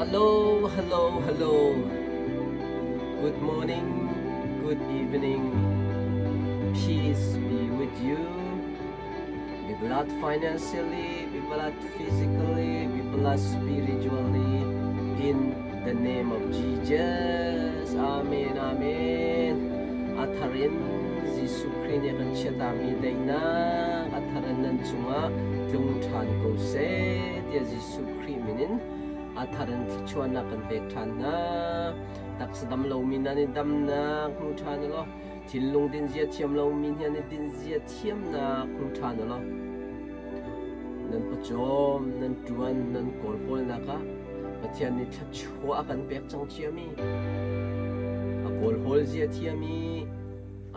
Hello, hello, hello. Good morning, good evening. Peace be with you. Be blessed financially, be blessed physically, be blessed spiritually. In the name of Jesus. Amen, amen. A thar in Jesuh Khrih nih a kan chiatami daihnak a thar in nan cungah tlung ṭhan ko seh tiah Jesuh Khrih min in a thar in thluachuahnak kan pek ṭhan hna. Taksa dam lomi nan i damnak hmu ṭhan u law thinlung dinzia thiam lomi hna nih dinzia thiamnak hmu ṭhan u law nan pawcawm, nan ṭuan, nan kawlhawlnak ah Pathian nih thluachuah a kan pek cang ciami, a kawlhawl zia thiami,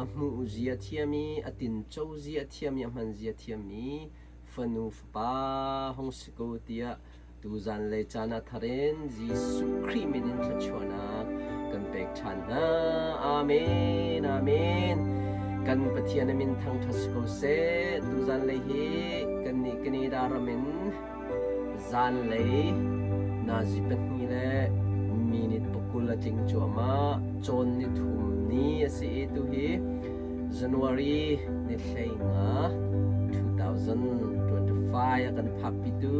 a hmuh zia thiami, a tinco zia thiami, a hman zia thiammi fanu fapa hung si ko tiah tuzan lei caan ah thar in Jesuh Khrih min in thluachuahnak kan pek ṭhan hna. Amen. Amen. Kan Pathian a min thangṭhat si ko seh. Tuzan lei hi kannih Canada ram in Zanlei nazi pahnih le minute pakul a tling cuahmah. Cawn nithum ni a si i tuhi January ni 15 2025 a kan phakpitu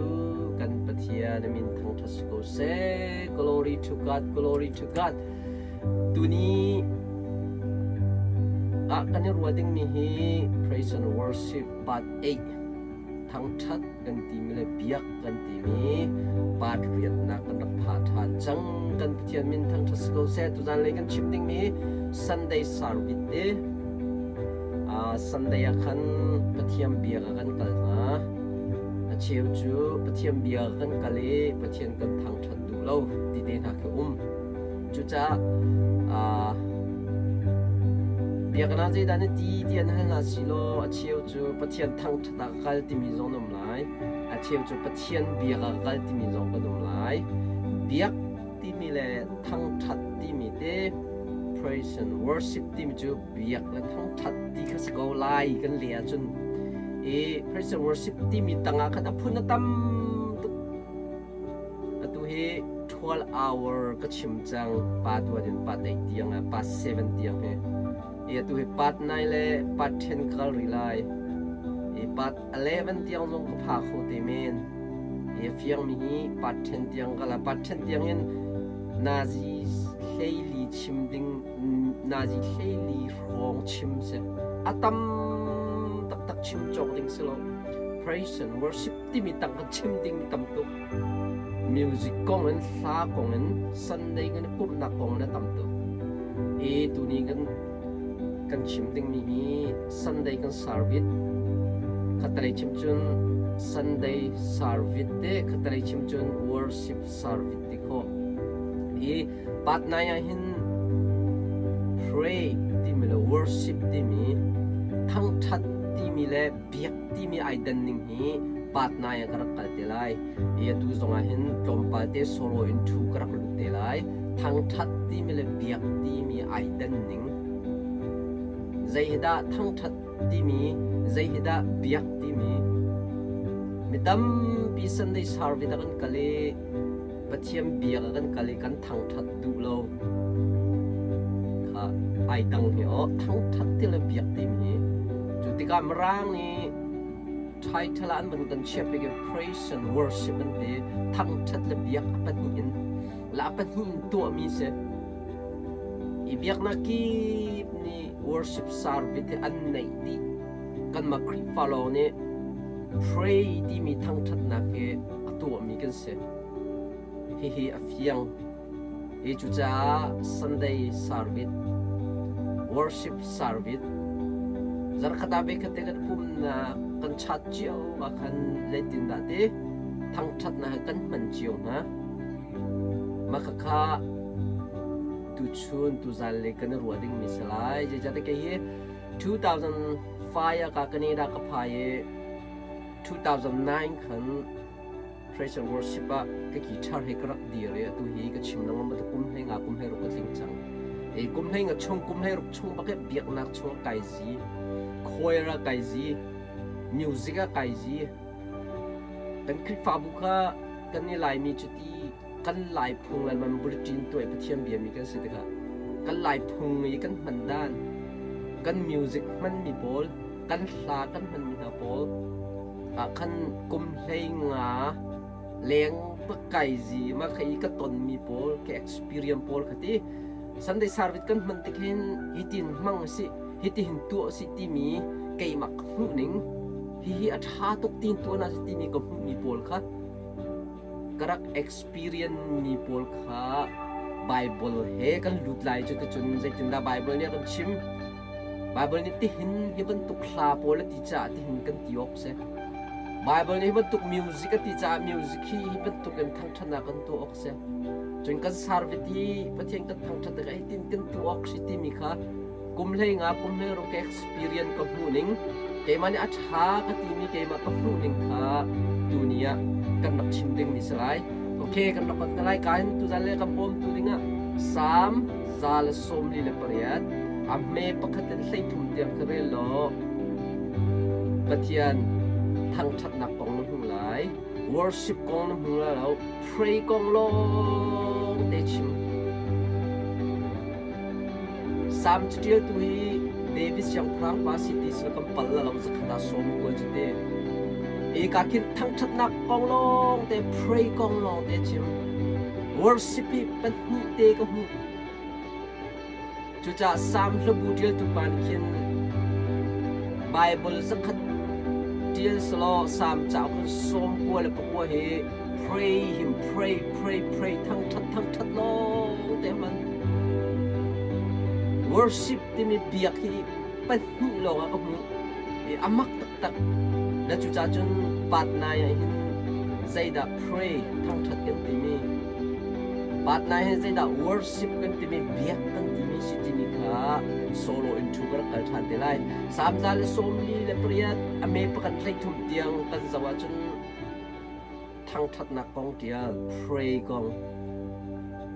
kan Pathian a min thangṭhat si ko seh. Glory to God, glory to God. Tuni ah kan i ruah dingmi hi Praise and Worship Part 8 thangṭhat kan timi le biak kan timi part riatnak kan rak pha ṭhan cang. Kan Pathian min thangṭhat si ko seh. Tuzan lei kan chim dingmi Sunday service te Sunday ah khan Pathian biak ah kan kal hna. A cheu cu Pathian bia kan kal i Pathian kan thangṭhat duh lo ti te hna khi um. Cucaah biakinn ah zeidah na ti ti an hal hna silaw a cheu cu Pathian thangṭhat ah ka kal timi zong an um lai. A cheu cu Pathian biak ah ka kal timi zong kan um lai. Biak timi le thangṭhat timi te praise and worship timi cu biak le thangṭhat ti kha si ko lai kan leh ahcun i praise and worship timi tangah khan a phun a tam tuk. Atu hi 12 hour ka chim cang part 1 in part 8 tiang ah part 7 tiang hi. I atu hi part 9 le part 10 ka kal rih lai. I part 11 tiang zong ka pha kho te men. I a fiangmi hi part 10 tiang ka la. Part 10 tiang in Nazi hleili chim ding nazi hleili hrawng chim si. A tam taktak chim cawk ding si lo. Praise and worship timi tang kan chim ding tam tuk. Music kong in hla kong in Sunday kan i pumhnak kong in a tam tuk. I tuni kan kan chim dingmi hi Sunday kan service khatalei chim cun Sunday service te khatalei chim cun worship service ti khawh. I part 9 ah hin pray timi le worship timi thangthat timi le biak timi ai dan ning hi part 9 ah ka rak kal te lai. I atu zong ah hin tlawmpal te solo in thu ka rak lut te lai. Thangthat timi le biak timi ai dan ning. Zei hi dah thangthat timi, zei hi dah biak timi. Mi tampi Sunday service ah kan kal i Pathian biak ah kan kal i kan thangthat duh lo. Kha ai dang hi aw thangthat ti le biak timi hi. Cu tikah Mirang nih title ah an van kan chiah bik i praise and worship an ti. Thangthat le biak a pahnih in la a pahnih in tuahmi si. I biaknak kip nih worship service hi an neih dih. Kanmah Khrihfa lawng nih pray timi thangthatnak hi a tuahmi kan si. Hihi a fiang. Hi cucaah Sunday service, worship service, zarkhat ah veikhat te kan pumnak kan chat cio ah khan zeitindah ti thangthatnak he kan hman cio hna. Mah khakha tuchun tuzan le kan i ruah dingmi si lai. Zeicahtiah kei hi 2005 ah ka Canada ka phai i 2009 khan Praise and worship ah ka guitar he ka rak dir i atu hi ka chim lengmang bantuk kum hlei nga kum hlei ruk ka tling cang. E kum hlei nga chung kum hlei ruk chung bak biaknak chung kai zi, choir ah kai zi, music ah kai zi. Kan Khrihfabu kha kan i Laimi cuti Kan Lai phung le man bulletin tuah Pathian biami kan si tikah kan Lai phung i kan hman dan, kan music hmanmi pawl, kan hla kan hmanmi hna pawl ah khan kum 15 leng pakai zi ma kha i ka tonmi pawl ka experience pawl kha ti Sunday service kan hman tik hin hitin hmang si hitihin tuah si timi keimah ka hmuh ning hihi a ṭha tuk tin tuah na si timi ka hmuhmi pawl kha ka rak experience mi pawl kha Bible he kan lut lai cu ticun zeitindah Bible nih a kan chim Bible nih tihin hi bantuk hla pawl a ti caah tihin kan ti awk si Bible nih hi bantuk music a ti caah music hi hi bantuk in thangṭhatnak kan tuah awk si cun kan service hi Pathian kan thangṭhat tikah hitin kan tuah awk si timi kha kum 15 kum 16 ka experience ka hmuh ning keimah nih a ṭha ka timi keimah ka hmuh ning kha tuni ah kan rak chim ding mi si lai. Okay, kan rak hna lai kain tuzan le kan bawmtu dingah Salm 148 a hme pakhat in 13 tiang ka rel law Pathian thangṭhatnak kong na hmu lai, worship kong na hmu lai lo, pray kong lawng te chim. Salm caṭialtu hi David siangpahrang pa si ti sila kan pal la lo zakhat ah 90 cu te. Eka khin thangṭhatnak kong lawng te pray kong lawng te chim. Worship hi pahnih te ka hmuh. Cucaah Salm hlabu ṭialtu pa nih khin Bible zakhat ṭial selaw Salm cauk in 99 hi pray him pray pray pray thangṭhat thangṭhat lawng te hman. Worship timi biak hi pahnih lawng ah ka hmuh. I a mak taktak. Na cucaah cun patnai ah hin zeidah pray thangṭhat kan timi patnai hin zeidah worship kan timi biak kan timi si timi kha solo in thu ka rak kal ṭhan te lai. Salm 148 a me pakhat 33 tiang kan zoh ahcun thangṭhatnak kong ṭial, pray kong.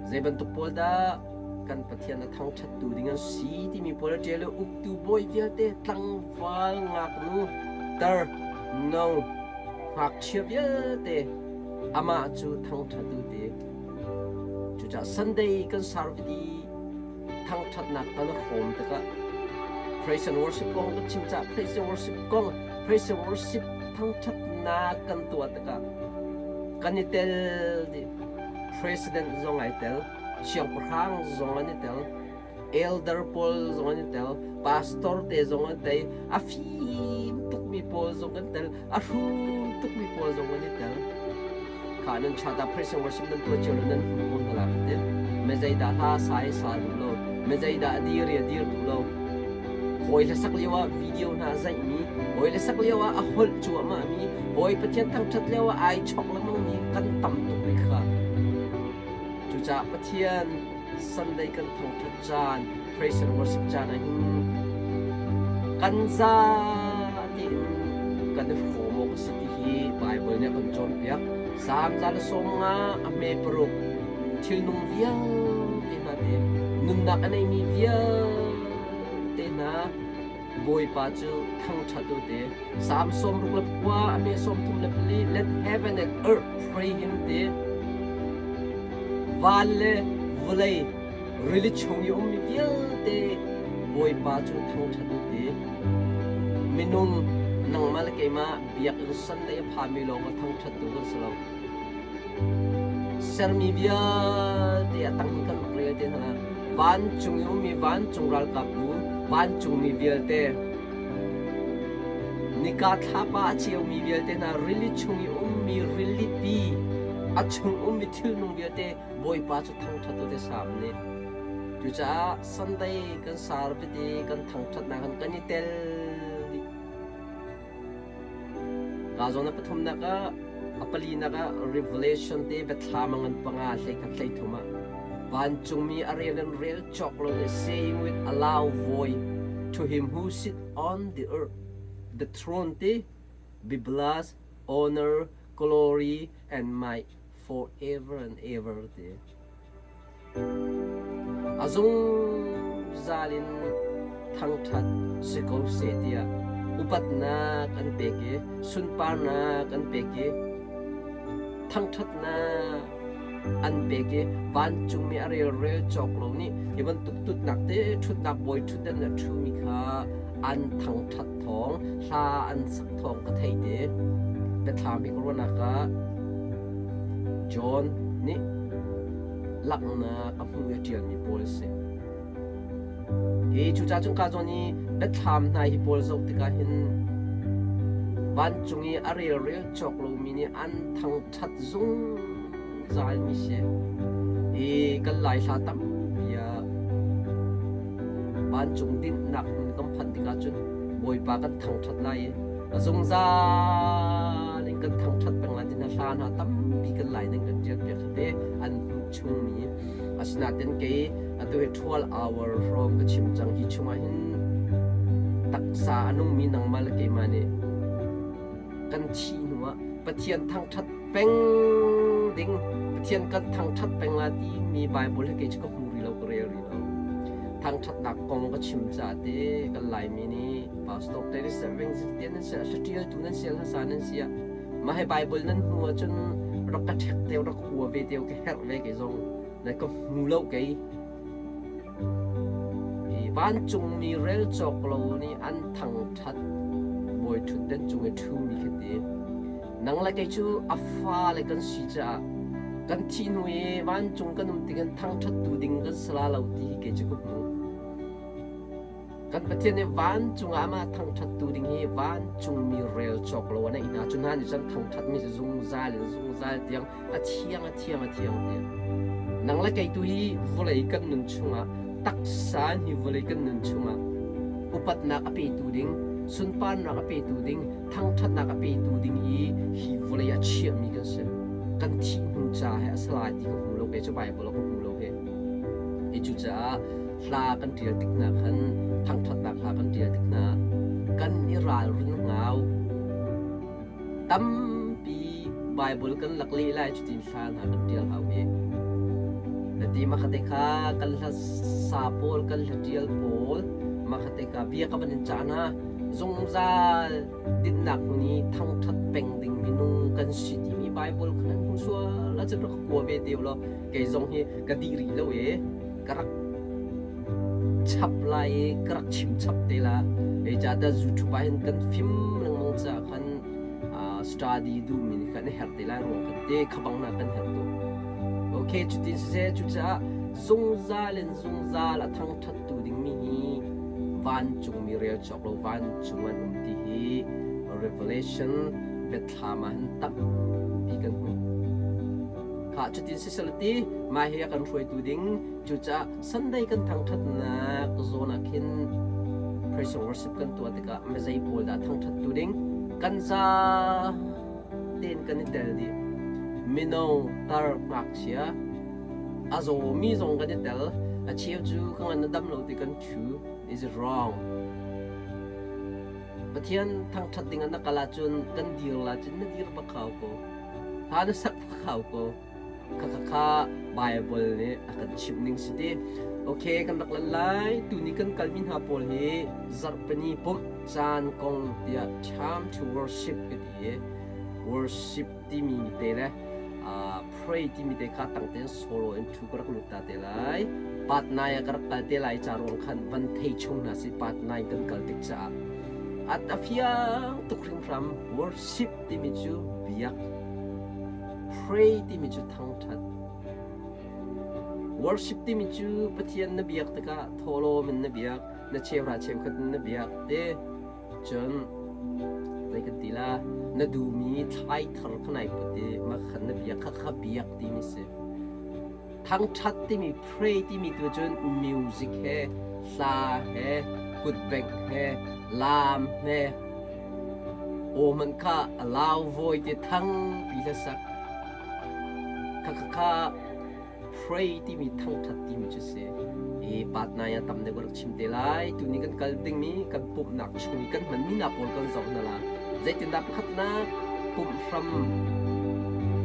Zei bantuk pawl dah kan Pathian a thangṭhattu ding an si timi pawl a ṭial i uktu bawi vialte tlangval ngaknu tar no ngakchia vialte amah cu thangṭhat u ti. Cucaah Sunday kan service i thangṭhatnak kan hrawm tikah praise and worship kong kan chim caah praise and worship kong praise and worship thangṭhatnak kan tuah tikah kan i tel dih. President zong ai tel, siangpahrang zong an i tel, elder pawl zong an i tel, pastor te zong an tel, a fim tukmi pawl zong an tel, a hrum tukmi pawl zong an i tel. Kha nan chata praise and worship nan tuah cio lo nan hmu ko hna la te. Me zeidah hla sa i sa duh lo, me zeidah a dir i a dir duh lo. Hawi le sak lio ah video hna zaihmi, hawi le sak lio ah a holh cuahmah mi, hawi Pathian thangṭhat lio ah ai chok lengmang mi kan tam tuk rih kha. Cucaah Pathian Sunday kan thangṭhat caan, praise and worship caan ah hin kan za tiin kan i hrawm awk a si ti hi Bible nih a kan cawnpiak. Salm 150 a hme paruk thilnung vialte hna te nunnak a neimi vialte hna Bawipa cu thangṭhat u ti. Salm 69 a hme 34 let heaven and earth pray him ti. Van le vawlei rili chung i ummi vialte Bawipa cu thangṭhat u ti. Minung nangmah le keimah biakinn Sunday a phami lawng a thangṭhattu kan si lo. Sermi vialte a tang kan rak rel te hna. Vancung i ummi vancung ralkapbu, vancungmi vialte, nika thlapa a ceumi vialte hna, rili chung i ummi rilipi, a chung ummi thilnung vialte Bawipa cu thangṭhat u ti Salm nih. Cucaah Sunday kan service i kan thangṭhatnak in kan i tel dih. Ka zawn a pathumnak ah a palinak ah Revelation te biathlam a ngan panga 13 13 ah vancungmi a rel in rel cawk lo nih saying with a loud voice to him who sit on the earth the throne te be blessed honor glory and might forever and ever ti. A zungzal in thangṭhat si ko seh tiah upatnak an pek i sunparnak an pek i thangṭhatnak an pek i vancungmi a relrel cawk lo nih hi bantuk tutnak te ṭhutnak bawi ṭhutdan a ṭhumi kha an thangṭhat thawng hla an sak thawng ka thei te. Biathlam hi ka ruahnak ah John nih langhnak a hmuh i a ṭialmi pawl a si. Hi cucaah cun ka zawn i biathlam hna hi pawl zoh tikah hin vancung i a relrel cawk lomi nih an thangṭhat zungzalmi si. Hi kan Lai hla tampi ah vancung dinhnak hmun kan phanh tikah cun Bawipa kan thangṭhat lai i a zungzal in kan thangṭhat peng lai ti hna hla hna tampi kan Lai ning kan ṭial piak te an hmuh chungmi. Asinain kei atu hi 12 hour hrawng ka chim cang. Hi chungah hin taksa a nungmi nangmah le keimah nih kan thih hnuah Pathian thangṭhat peng ding, Pathian kan thangṭhat peng la timi Bible hi kei cu ka hmu rih lo, ka rel rih lo. Thangṭhatnak kong ka chim caah te kan Laimi nih pastor te nan si, ring nan si, hla ṭialtu nan si, hlasa nan si ah mah hi Bible nan hmu ahcun rak ka ṭhek te, rak kua ve te, ka herh ve kei zong. Na ka hmu lo kei. Vancungmi rel cawk lo nih an thangṭhat bawi ṭhutdan cung i ṭhumi khi ti. Nang le kei cu a fale kan si caah kan thih hnu i vancung kan um tikhin thangṭhattu ding kan si la lo ti hi kei cu ka hmu. Kan Pathian nih vancung ah amah thangṭhattu ding hi vancungmi rel cawk lo a neih hna. Cu hna nih cun thangṭhatmi cu zungzal in zungzal tiang a thiang, a thiang, a thiang tiah. Nang le kei tu hi vawlei kan nun chungah taksa hi vawlei kan nun chungah upatnak a petu ding, sunparnak a petu ding, thangṭhatnak a petu ding i hi vawlei ah chiahmi kan si. Kan thih hnu ca he a si lai ti ka hmu lo, kei cu Bible ah ka hmu lo he. Hi cucaah hla kan ṭial tik hna khan thangṭhatnak hla kan ṭial tik hna kan i ralrin ngau. Tampi Bible kan lak leh lai cutin hla hna kan ṭial hau hi. Na ti makhate kha kan hla sa pawl kan hla ṭial pawl makhate kha bia ka van in cah hna zungzal dinnak hmun i thangṭhat peng ding minung kan si timi Bible kha nan hmu sual ahcun rak kua ve te law kei zong hi ka dih rih lo e ka rak chap lai i ka rak chim chap te la. Zeicahtiah YouTube ah hin kan fim lengmang caah khan study duhmi nih khan a herh te lai ruang khan te khabang na kan herh tuk. Okay, cutin siseh, cucaah zungzal in zungzal a thangṭhattu dingmi hi vancungmi rel cawk lo vancung an um ti hi Revelation biathlam ah hin tampi kan hmuh. Khah cutin siseh ti mah hi a kan hruaitu ding. Cucaah Sunday kan thangṭhatnak zawn ah khin praise and worship kan tuah tikah mizei pawl dah thangṭhattu ding kan za tein kan i tel dih. Mino, tar, ngakchia, a zawmi zong kan i tel. A cheu cu ka ngan a dam lo ti kan ṭhu. Is it wrong? Pathian thangṭhat ding ah na kal ahcun kan dir la cun na dir bak hau ko. Hla na sak bak hau ko. Khakha Bible nih a kan chimh ning si ti. Okay, kan rak lan lai. Tuni kan kalmi hna pawl hi zarhpini pumh caan kong tiah time to worship ka ti i worship timi te le pray timi te kha tang tein solo in thu ka rak lut ta te lai. Part 9 ah ka rak kal te lai ca ruang khan van thei chung hna si part 9 kan kal tik caah at a fiang tuk hringhram worship timi cu biak. Pray timi cu thangṭhat. Worship timi cu Pathian na biak tikah thawhlawm in na biak, na cheuhra cheukhat in na biak te. Cun zei kan ti la, na duhmi thlai thar kha nai put i mah khan na biak kha kha biak timi si. Thangṭhat timi pray timi tu cun music he, hla he, kutbengh he, laam he, aw hmanh kha a lau vawi te thangpi hla sak. Khakha pray timi thangṭhat timi cu si. I patnai ah tam deuh ka rak chim te lai. Tuni kan kal dingmi kan pumhnak chung i kan hmanmi hna pawl kan zoh hna la. Zeitindah pakhatnak pumh hram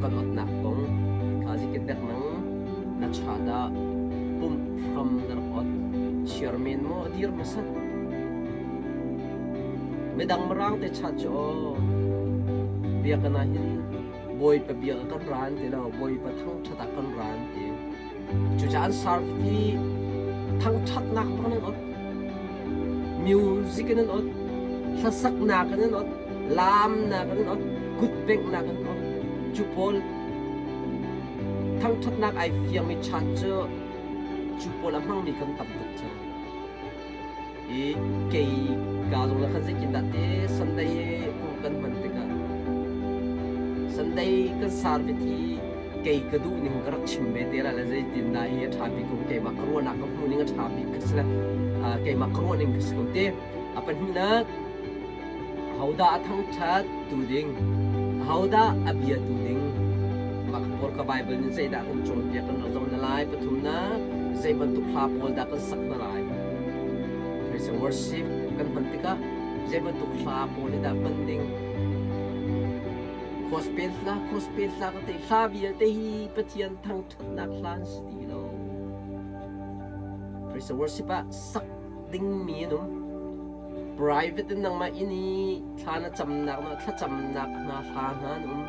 kan otnak kong kha zikin dek nang na cha dah pumh hram na rak ot. Chairman maw a dir hmasat? Midang mirang te chat cu aw biakinn ah hin. Bawipa bia kan ra an ti lo, Bawipa thangṭhat ah kan ra an ti. Cucaah an service hi thangṭhatnak bak in an ot. Music in an ot, hlasaknak in an ot, laamnak in an ot, kutbenghnak in an ot. Cu pawl thangṭhatnak ai fiangmi chan cu cu pawl a hmangmi kan tam tuk cang. I kei ka zong le khan zeitindah te Sunday hi pumh kan hman tikah Sunday kan service hi kei ka duh ning ka rak chim ve te la le zeitindah hi a ṭha bik ko keimah ka ruahnak ka hmuh ning a ṭha bik ka si le keimah ka ruah ning ka si ko te. A pahnihnak Ahodah a thangṭhat tu ding? Ahodah a bia tu ding? Mah pawl ka Baibal nih zeidah kan cawnpiak kan rak zoh hna lai. Pathumnak, zei bantuk hla pawl dah kan sak hna lai? Praise and worship kan hman tikah zei bantuk hla pawl hi dah hman ding? Gospel hla, gospel hla ka te hla vialte hi Pathian thangṭhatnak hla an si dih lo. Praise and worship ah sak dingmi an um. Private in nangmah inn i thla na camnak na thlacamnak hna hla hna an um.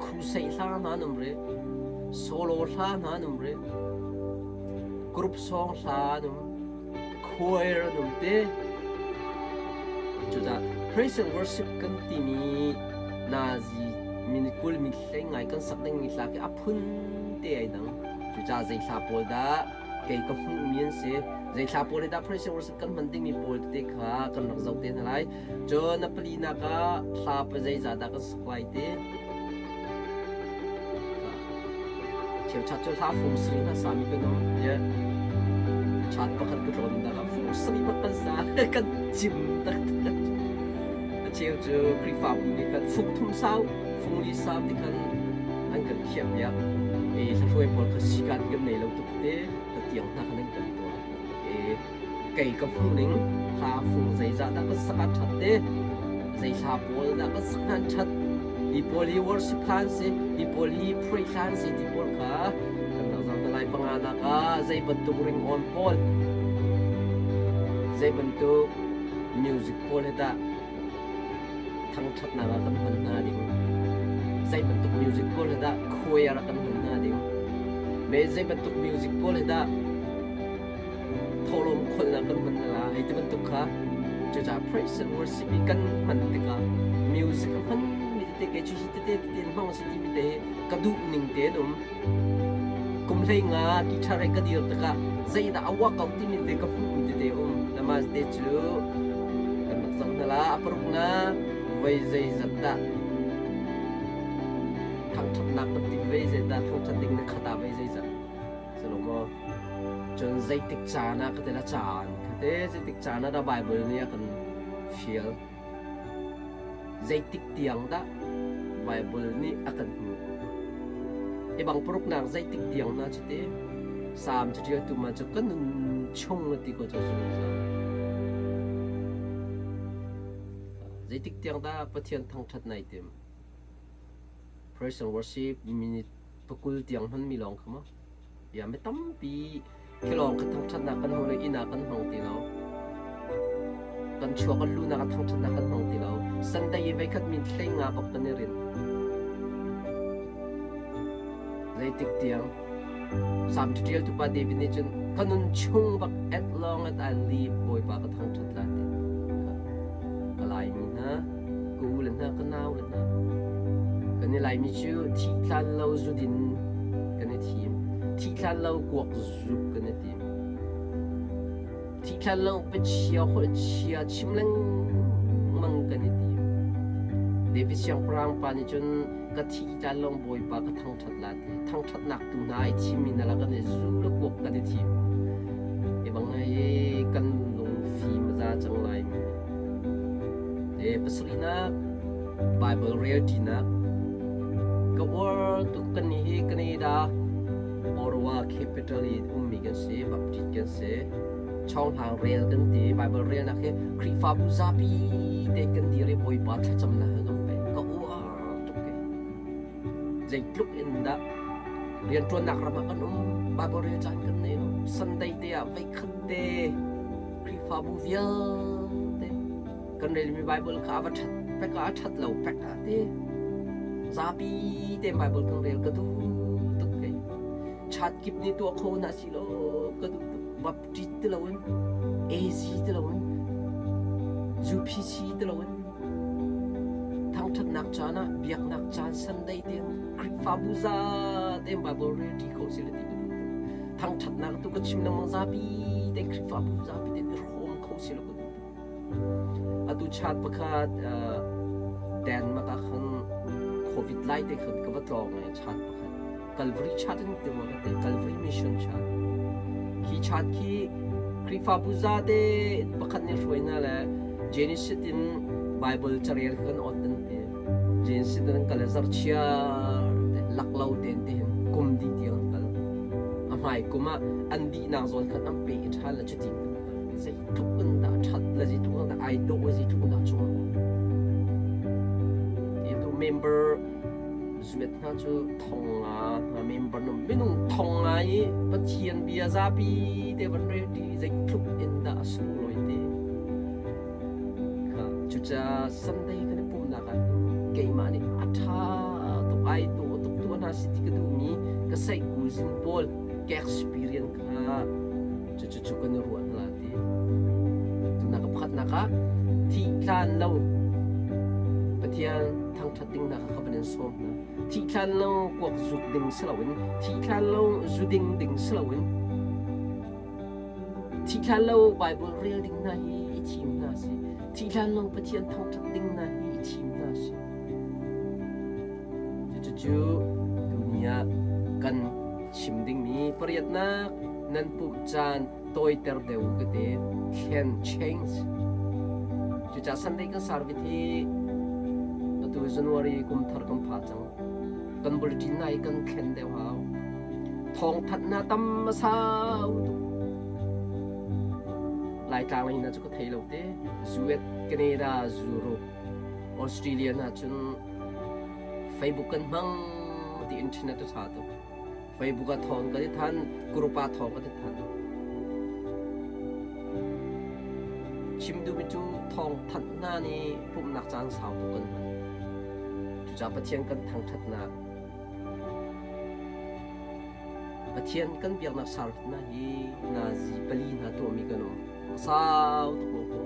Crusade hla hna an um rih. Solo hla hna an um rih. Group song hla an um. Choir an um te. Cucaah praise and worship kan timi nazi minute 20 minute hlei ngai kan sak dingmi hla khi a phun te ai dang. Cucaah zei hla pawl dah kei ka hmuhmi an si. Zei thla pawl hi dah praise and worship kan hman dingmi pawl tete kha kan rak zoh te hna lai. Cun a palinak ah hla pa zeizah dah kan sak lai ti. Cheuchat cu hla fung sri hna sami kan um. Yeah. Chat pakhat ka tlawn dah fung sri bak kan sa kan cim taktak. A cheu cu Khrihfabu nih khan fung thum sau, fung li sau ti khan an kan khiah piak. I hlahruai pawl kha sikan kan nei lo tuk te ka tiang hna khan an kan tuah. I kei ka hmuh ning hla fung zeizah dah kan sak ah ṭhat te, zei hla pawl dah kan sak hna an ṭhat. Hi pawl hi worship hla an si, hi pawl hi pray hla an si ti pawl kha kan rak zoh hna lai. Panganak ah zei bantuk ringawn pawl, zei bantuk music pawl hi tah thangṭhatnak ah kan hman hna ding? Zei bantuk music pawl hi dah choir ah kan hman hna ding? Me zei bantuk music pawl hi dah thawhlawm kholnak kan hman hna lai? Ti bantuk kha cucaah praise and worship i kan hman tikah music a hman mi tete kei cu hi tete tete in hmang si ti mi te hi ka duh ning te an um. Kum 15 guitar he ka dir tikah zeidah a uak ko timi te ka hmuhmi tete um. Namaste cu kan rak zoh hna la. A paruknak voi zeizat dah thangṭhatnak kan ti vei zeidah thangṭhat ding na khat ah vei zeizat silo maw cun zeitik caan ah ka ti la caan ka te zeitik caan ah dah Bible nih a kan fial Zeitik tiang dah Baibal nih a kan hmuh? Hi bang paruknak zeitik tiang na cu ti? Salm caṭialtu man cu ka nun chung a ti ko cu zungzal. Zeitik tiang dah Pathian thangṭhat nai tim? Praise and worship minute pakul tiang hmanmi lawng kha maw? Ya mi tampi khi lawng kha thangṭhatnak kan hmang lo inn ah kan hmang ti lo. Kan chuak kan lunak ah thangṭhatnak kan hmang ti lo. Sunday i veikhat min hlei nga bak kan i rin. Zeitik tiang Salm ṭial tupa David nih cun ka nun chung bak at long as I live Bawipa ka thangṭhat lai ti. Ka Laimi hna, ka u le hna, ka nau le hna. Kan i Laimi cu thih tlan lo zudin kan i thim. Thih tlan lo kuak zuk kan i tim. Thih tlan lo pachia holh chia chim lengmang kan i tim. David siangpahrang pa nih cun ka thih tlan lawng Bawipa ka thangṭhat la ti. Thangṭhatnak tu hna ai thimmi na la kan i zu le kuak kan i thim. Hi bang hi kan lungfim a za cang lai mi. E pasarihnak Bible rel ṭinak ka uar tuk kan nih hi Canada Ottawa capital i ummi kan si Baptist kan si chawng-hlang rel kan ti Bible relnak hi Khrihfabu zapi te kan dir i Bawipa thlacamnak he kan pe ka uar tuk ke zeitluk in dah rianṭuannak ram ah kan um Bible rel caan kan nei lo Sunday te ah veikhat te Khrihfabu vialte kan relmi Bible kha a va ṭhat pek ah a ṭhat lo pek ah ti. Zapi tein Bible kan rel ka duh tuk kei. Chat kip nih tuah kho hna si law ka duh tuk. Baptist ti loin, AZ ti loin, UPC ti loin, thangṭhatnak caan ah biaknak caan Sunday tiang Khrihfabu za tein Bible rel ṭi kho si le ti ka duh tuk. Thangṭhatnak tu ka chim lengmang zapi tein Khrihfabu zapi tein i hrawm kho si law ka duh tuk. Atu chat pakhat Denmark ah khan Covid lai te khan ka va tlawng i chat pakhat Calvary chat in ti maw ka ti Calvary Mission chat. Khi chat khi Khrihfabu zate pakhat nih hruai hna le Genesis in Bible carel kan ot an ti. Genesis in kal zarhchiar te lak lo ten te hin kum dih tiang an kal. A hmai kum ah an dihnak zawn khan an pe i ṭhan le cutin kan kal. Zeitluk in dah ṭhat le zeitluk in dah ai dawh zeitluk in dah cung Ti member zuet hna cu thong nga hna member no minung thong nga i Pathian bia zapi te van rel ti zeitluk in dah a sunglawi ti kha cucaah Sunday kan i pumhnak ah keimah nih a ṭha tuk ai dawh tuk tu hna si ti ka duhmi ka saih kuzin pawl ka experience kha cucu kan i ruah hna ti tunak ka pakhatnak ah thih hlan lo Pathian thangṭhat ding hna kha van in sawm hna thih hlan lo kuak zuk ding si loin thih hlan lo zu ding ding si loin thih hlan lo Bible rel ding hna hi i thim hna si thih hlan lo Pathian thangṭhat ding hna hi i thim hna si cucu tuni ah kan chim dingmi pariatnak nan pumh caan tawiter deuh ka ti can change cucaah Sunday kan service hi atu January kum thar kan pha cang kan bulletin nai kan thlen deuh hau thawng thanh na tam sau tuk Laitlang lei na cu ka thei lo te US Canada Europe Australia na cun Facebook kan hmang ti internet a tha tuk Facebook ah thawng kan i than, group ah thawng kan i than. Chim duhmi cu thawng thanh hna nih pumhnak caan sau tuk kan hman. Cucaah Pathian kan thangṭhatnak, Pathian kan biaknak sarfitnak hi nazi pali hna tuahmi kan um. Sau tuk lo ko.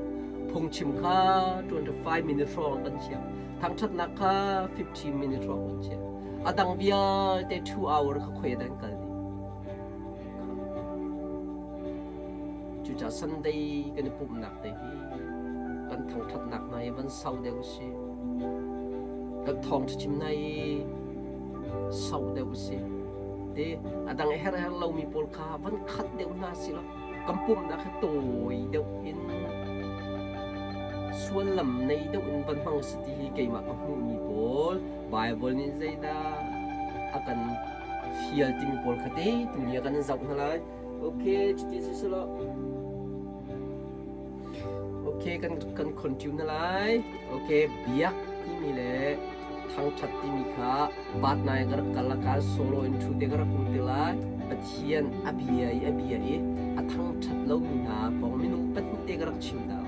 Phungchim kha 25 minute hrawng kan chiah. Thangṭhatnak kha 15 minute hrawng kan chiah. A dang vialte 2 hour kha khoi dan kal dih. Cucaah Sunday kan i pumhnak te hi kan thangṭhatnak hna hi van sau deuh si. Kan thawngṭha chim hna hi sau deuh si. Te a dang her her lomi pawl kha van khat deuh hna si lo. Kan pumhnak hi tawi deuh in suallam nei deuh in van hmang si ti hi keimah ka hmuhmi pawl Bible nih zeidah a kan fial timi pawl kha te tuni ah kan in zoh hna lai. Okay, cuti si selaw. Okay, kan kan continue na lai. Okay, biak timi le thangṭhat timi kha bat nai ka rak kal ka solo in thu te ka rak um te lai. Pathian a bia i a bia i a thangṭhat lomi hna kong minung pahnih te ka rak chim ta.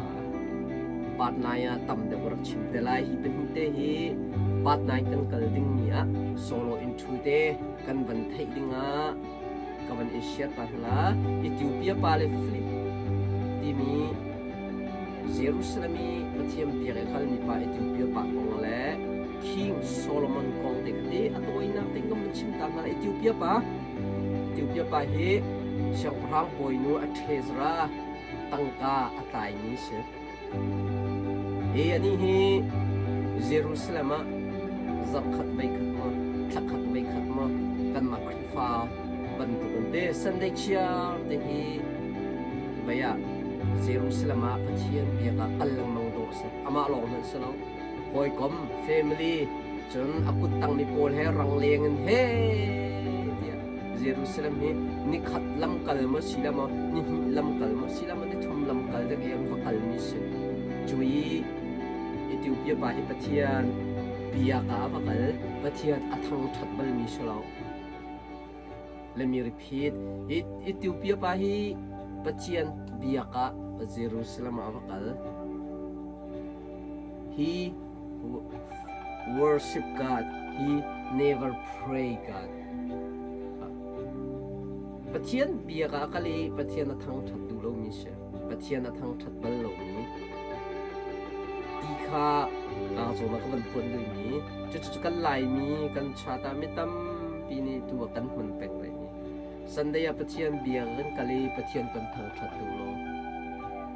Part nai ah tam deuh ka rak chim te lai. Hi pahnih te hi part nai kan kal dingmi ah solo in thu te kan van theih dingah ka van i share ta hna. Ethiopia pa le Philip timi Jerusalem i Pathian biak i kalmi pa Ethiopia pa kong le King Solomon kong te kha ti a tawinak te kan van chim ta hna. Ethiopia pa Ethiopia pa hi siangpahrang bawinu a Thezra tangka a tlaimi si. Hi anih hi Jerusalem ah zarhkhat voikhat maw, thlakhat voikhat maw kanmah Khrihfa bantuk in te Sunday chiar te hi vei ah Jerusalem ah Pathian biak ah kal lengmang dawh a si. Amah lawng hmanh si lo. Hawikom, family, cun a kuttangmi pawl he rangleng in he tiah Jerusalem hi nikhat lamkal maw si la maw nihnih lamkal maw si la maw nithum lamkal dek i an va kalmi si. Cu i Ethiopia pa hi Pathian biak ah a va kal, Pathian a thangṭhat balmi si lo. Let me repeat. Ethiopia pa hi Pathian biak ah Jerusalem ah a va kal. Hi worship God, he never pray God. Pathian biak ah kal i Pathian a thangṭhat duh lomi si. Pathian a thangṭhat bal lomi ti kha tlangcung ah ka van phuan duhmi cucu kan Laimi kan chat ah mi tampi nih tu ah kan hman peng rihmi Sunday ah Pathian biak kan kal i Pathian kan thangṭhat duh lo.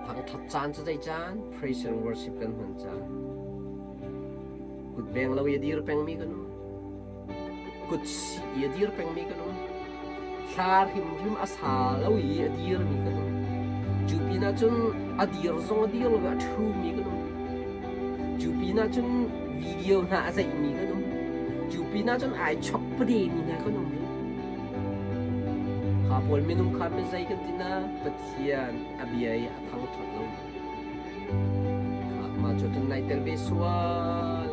Thangṭhat caan cu zei caan? Praise and worship kan hman caan. Kut beng lo i a dir pengmi kan um. Kut sih i a dir pengmi kan um. Thla hrimhrim a sa lo i a dirmi kan um. Cu pinah cun a dir zong a dir lo i a ṭhumi kan um. Cu pinah cun video hna a zeihmi kan um. Cu pinah cun ai chok pademi hna kan um rih. Kha pawl minung kha mizei kan ti na Pathian a bia i a thangṭhat lo. Mah cu cun nai tel ve sual.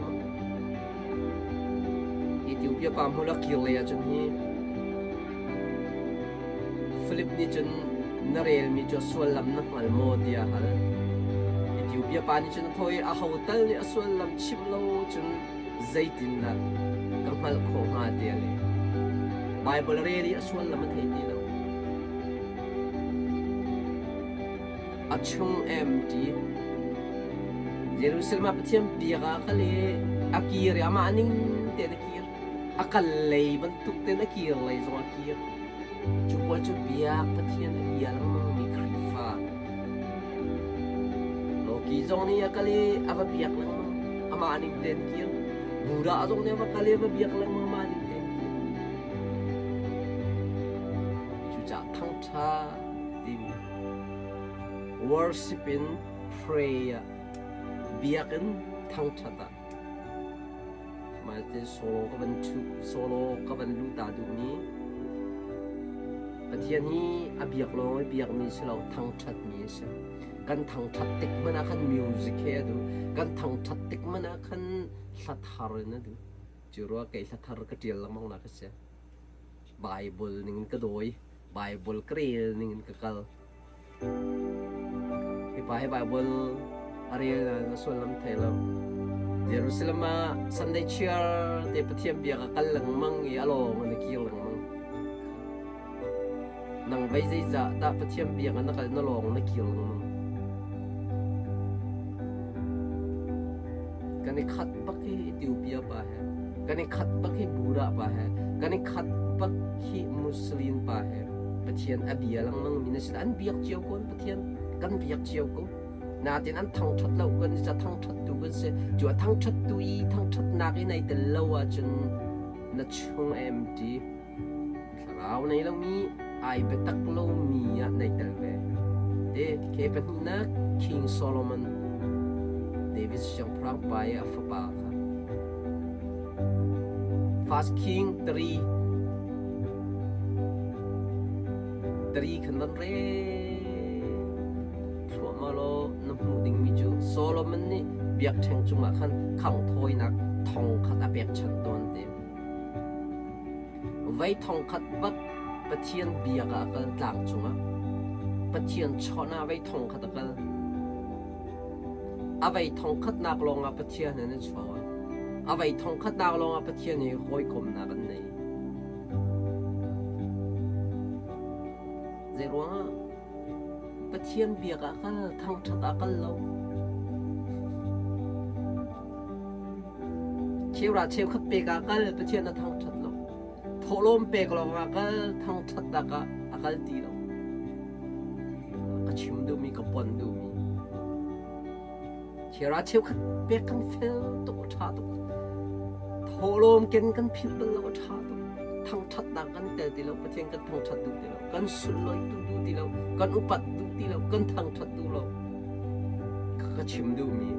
Ethiopia pa hmul a kir lei ahcun hi Philip nih cun na relmi cu a suallam na hngal maw tiah a hal. Ethiopia pa nih cun a thawh i aho tal nih a suallam chimh lo cun zeitindah ka hngalh khawh hnga tiah a leh. Baibal a rel i a suallam a thei ti lo. A chung empty. Jerusalem ah Pathian biak ah kal i a kir i amah ning tein a kir. A kal lei bantuk tein a kir lei zong a kir. Cu pawl cu biak Pathian a bia lengmangmi Khrihfa. Loki zong nih a kal i a va biak lengmang. Amah ning tein kir. Buddha zong nih a va kal i a va biak lengmang amah ning tein kir. Cucaah thangṭha timi worship in pray ah biakinn thangṭhat ah mah te solo ka van ṭhu solo ka van luh ta duhmi Pathian hi a biak lawng i biakmi si lo thangṭhatmi a si. Kan thangṭhat tik hmanh ah khan music he a duh. Kan thangṭhat tik hmanh ah khan hla thar in a duh. Cu ruah kei hla thar ka ṭial lengmang nak a si. Bible ning in ka dawi. Bible ka rel ning in ka kal. Hi pa hi Bible a rel nain a sullam thei lo. Jerusalem ah Sunday chiar te Pathian biak a kal lengmang i a lawng in a kir lengmang. Nang vei zeizah dah Pathian biak ah na kal na lawng na kir lengmang. Kan i khat bak hi Ethiopia pa he, kan i khat bak hi Buddha pa he, kan i khat bak hi Muslim pa he. Pathian a bia lengmang mi na sin an biak cio ko Pathian kan biak cio ko natin an thangṭhat lo kan ca thangṭhat tu kan si cu a thangṭhat tu i thangṭhatnak i nei tel lo ahcun na chung empty thlarau nei lomi ai biatak lomi ah nei tel ve te ke pahnihnak King Solomon David siangpahrang pa i a fapa kha First King 3 3 khan van re thluahmah law na hmuh dingmi cu Solomon nih biakṭheng cungah khan khanghthawinak thong khat a pekchanh tawn te. Vei thong khat bak Pathian biak ah a kal tlang cungah. Pathian chawnh ah vei thong khat a kal. A vei thong khatnak lawngah Pathian in a chawn. A vei thong khatnak lawngah Pathian he hawikomnak an nei. Zeiruangah Pathian biak ah kal, thangṭhat ah kal lo. Cheura cheukhat pek ah kal, Pathian a thangṭhat lo. Thawhlawm pek lawngah kal, thangṭhatnak ah a kal ti lo. Ka chim duhmi, ka pon duhmi. Cheura cheukhat pek kan fel tuk, a ṭha tuk. Thawhlawm ken kan philh bal lo, a ṭha tuk. Thangṭhatnak kan tel ti lo, Pathian kan thangṭhat duh ti lo, kan sunlawi duh duh ti lo, kan upat duh ti lo, kan thangṭhat duh lo. Ka chim duhmi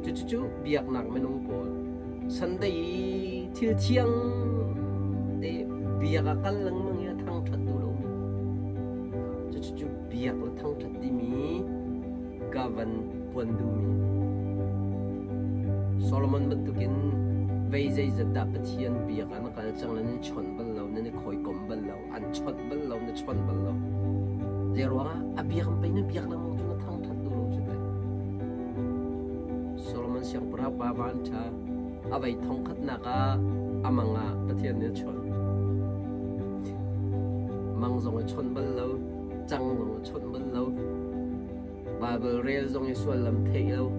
cucu biaknak minung pawl Sunday i thil thiang te biak ah kal lengmang i a thangṭhat duh lomi cucu biak le thangṭhat timi ka van puan duhmi Solomon bantukin vei zeizat dah Pathian biak ah na kal cang le nan i chawnh bal lo nan i khawikom bal lo an chawnh bal lo na chawnh bal lo zei ruangah a biak pei na biak lengmang cu na thangṭhat duh lo cu teh Solomon siangpahrang pa van ṭha. A vei thongkhatnak ah a mang ah Pathian nih a chawnh. Mang zong a chawnh bal lo, cang zong a chawnh bal lo. Bible rel zong i sullam theih lo.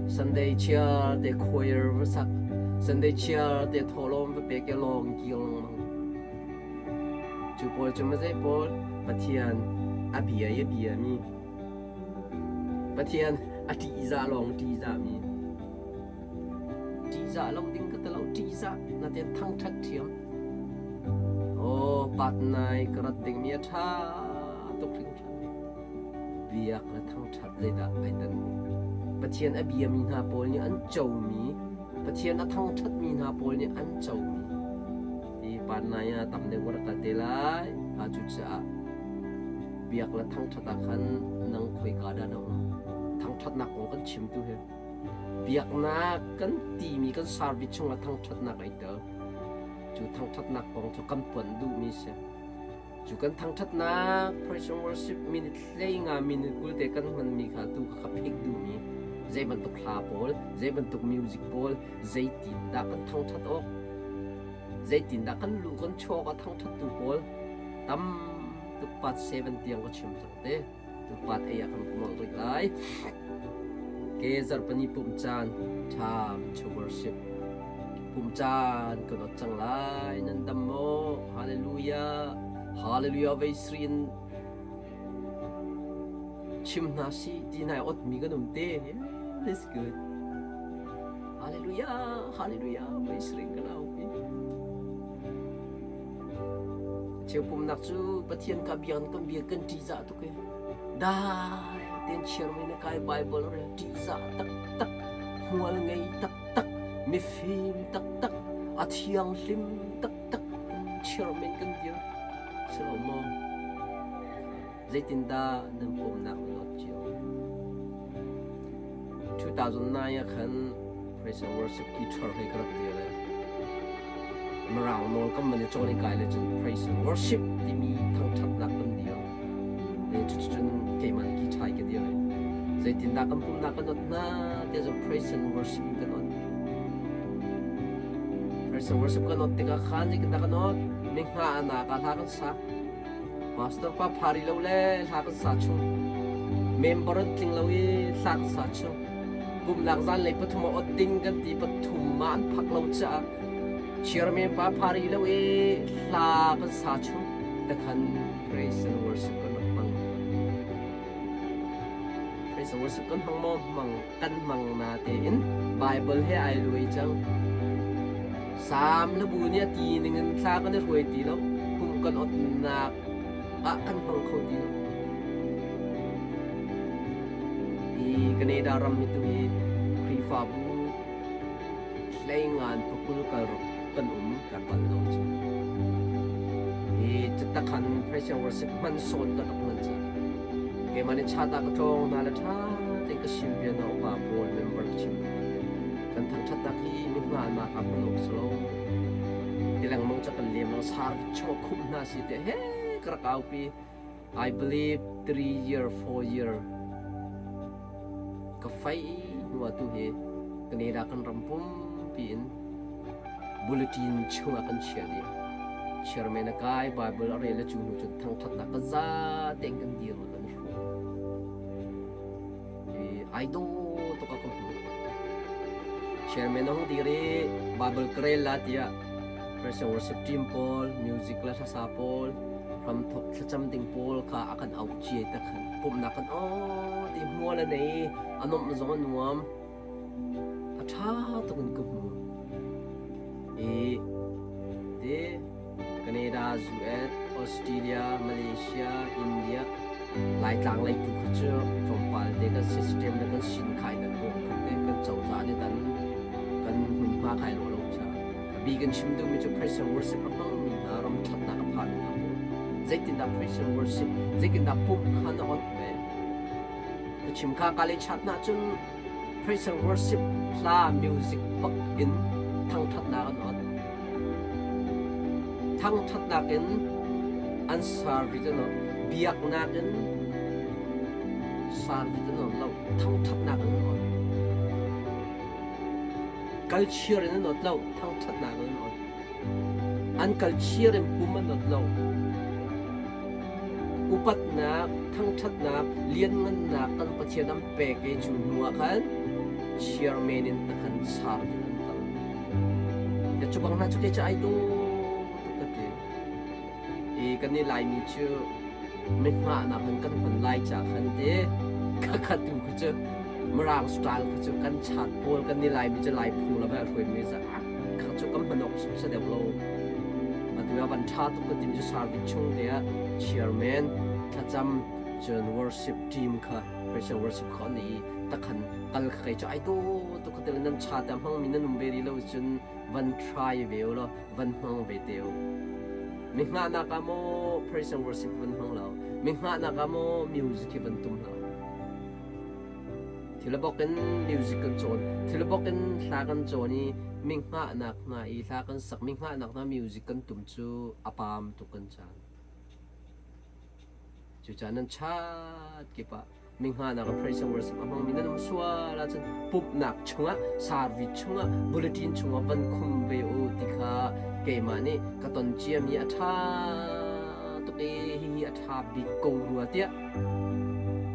Sunday chiar te choir va sak, Sunday chiar te thawhlawm va pek i lawng kir lengmang. Cu pawl cu mazei pawl Pathian a bia i a biami Pathian a ṭihzah lawng ṭihzahmi. Ṭihzah lo ding ka ti lo, ṭihzah natein thangṭhat ṭhiam. Aw, patnai ka rat dingmi a ṭha tuk hringhran. Biak le thangṭhat zeidah ai dan? Pathian a biami hna pawl nih an comi, Pathian a thangṭhatmi hna pawl nih an comi. Hi patnai ah tam deuh ka rak kal te lai. Cucaah biak le thangṭhat ah khan nang khoika dah na um? Thangṭhatnak kong kan chim tu hi. Biaknak kan timi kan service chungah thangṭhatnak ai tel. Cu thangṭhatnak kong cu kan puan duhmi si. Cu kan thangṭhatnak praise and worship minute 15 minute 20 te kan hmanmi kha tu ka phik duhmi zei bantuk hla pawl, zei bantuk music pawl, zeitin dah kan thangṭhat awk, zeitin dah kan lu kan chuak a thangṭhattu pawl tam tuk part 7 tiang ka chim cang te. Tu part 8 ah kan molh rih lai. Ke zarhpini pumh caan time to worship. Pumh caan kan ot cang lai. Nan dam maw? Hallelujah. Hallelujah vei srin chim hna si ti nai ot mi kan um te. Yeah, that's good. Hallelujah. Hallelujah vei srin kan au pi. Cheu pumnak cu Pathian ka biak kan bia kan ṭihzah tuk i dai tein chiarmi na kai Bible rel ṭihzah taktak, hmual ngei taktak, mifim taktak, a thianghlim taktak chairman kan dir. Si lo maw? Zeitindah nan pumnak na lot cio? 2009 ah khan Praise and Worship guitar hlei ka rak dir i Mirang nawl kan van i cawn i kai le cun Praise and Worship timi thangṭhatnak kan dir. Cuticun keimah nih guitar ka dir i zeitindah kan pumnak kan ot hna tiah cun Praise and Worship kan ot. Praise and Worship kan ot tikah khan zeitindah kan ot? Mingha anak ah hla kan sa. Pastor pa phari lo le hla kan sa chung. Member an tling lo i hla kan sa chung. Pumnak zanlei 3 ah ot ding kan ti 3 ma an phak lo caah chairman pa phari lo i hla kan sa chung. Takhan praise and worship kan rak hmang. Praise and worship kan hmang maw? Hmang kan hmang na tein Bible he ai luai cang. Sam le bu nih a ti ning in thla kan i hruai ti lo. Pum kan otnak ah kan hmang kho ti lo. Hi Canada ram hi tu hi Khrihfabu hleingan pakul kal ruk kan um kan bal lo cu. Hi catakhan praise and worship hman sawn kan rak hman ca. Keimah nih chat ah ka tlawng hna le ṭha tein ka sim bia na upa pawl member ka chim. Kan thangṭhatnak hi mi hngalnak ah hman awk si lo. Ti lengmang ca kan lem lang sar chaw khumh hna si te he ka rak aupi. I believe 3 year 4 year ka fai hnu ah tu hi Canada kan ram pumpi in bulletin chungah kan chia dih. Chairman a kai, Bible a rel le cu hnu cun thangṭhatnak ka za tein kan dir le kan hru. Ai dawh tuk a ka hmu. Chairman a hung dir i Bible ka rel la tiah Christian worship team pawl, music le hlasa pawl, hramthok thlacam ding pawl kha a kan auh cia tak khan pumhnak kan aw ti hmual a nei, a nuamh zong a nuam. A ṭha tuk in ka hmu. I te Canada, US, Australia, Malaysia, India, Laitlang lei tu kha cu tlawmpal te kan system le kan sin khai dan bawm khat te kan cozah nih dan kan hmunhma khai lo lo cha. A bi kan chim duhmi cu praise and worship a hmangmi hna ram ṭhatnak a phanmi hna pawl. Zeitindah praise and worship, zeitindah pumh kha na ot ve? Ka chim kha ka le chat na cun praise and worship hla music bak in thangṭhatnak an ot. Thangṭhatnak in an service an ot. Biaknak in service an ot lo. Thangṭhatnak in an ot. Kalchir in an ot lo, thangṭhatnak in an ot. An kalchir in pum an ot lo. Upatnak, thangṭhatnak, lianngannak kan Pathian an pek i cu hnu ah khan chairman in a kan char in an kal. Ya cu bang hna cu kei cu ai dawh tuk ka ti. I kan i Laimi cu mihngahnak in kan hman lai ca khan te khakhat tu khu cu Mirang style khu cu kan chat pawl kan i Laimi cu Lai phu la bai hruai za kha cu kan hman awk sa deuh lo. Atu ah van tha tuk ka tim cu service chung te ah chairman thlacam cun worship team kha praise and worship kha ni takhan kal kha kai cu ai do tu ka tel nan cha ta hmang mi nan um ve ri lo cun van try ve u law van hmang ve te u. Mi hngahnak ah maw praise and worship van hmang lo. Mi hngahnak ah maw music hi van tum hlah. Thil bok in music kan cawn, thil bok in hla kan cawn i mi hngahnak hna i hla kan sak, mi hngahnak hna music kan tum cu a paam tuk kan caan. Cucaah nan chat kip ah mi hngahnak ah praise and worship a hmangmi nan um sual ahcun pumhnak chungah service chungah bulletin chungah van khum ve u ti kha keimah nih ka ton ciami a ṭha tuk i hihi a ṭha bik ko rua tiah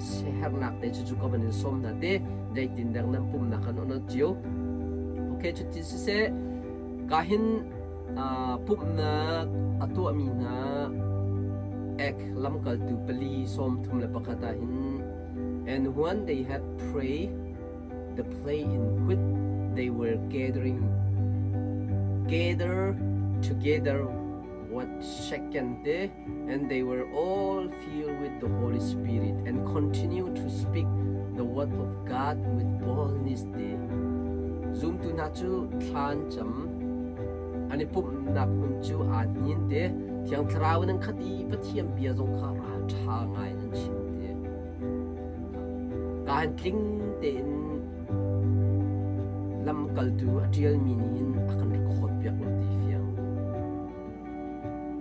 siaherhnak te cucu ka van in sawm hna te zeitin dek nan pumnak kan on cio. Okay, cutin siseh ka hin pumhnak a tuahmi hna ek lamkaltu pali 31 ah hin, and when they had prayed, the place in which they were gathering gather together was shaken te, and they were all filled with the Holy Spirit and continued to speak the word of God with boldness te. Zumtu hna cu thla an cam, an i pumhnak hmun cu aa hnin te. Thiang Thlarau in an khat i Pathian bia zong kha ralṭha ngai in an chim te. Kaan tling tein lamkaltu a ṭialmi nih hin a kan record piak lo ti fiang.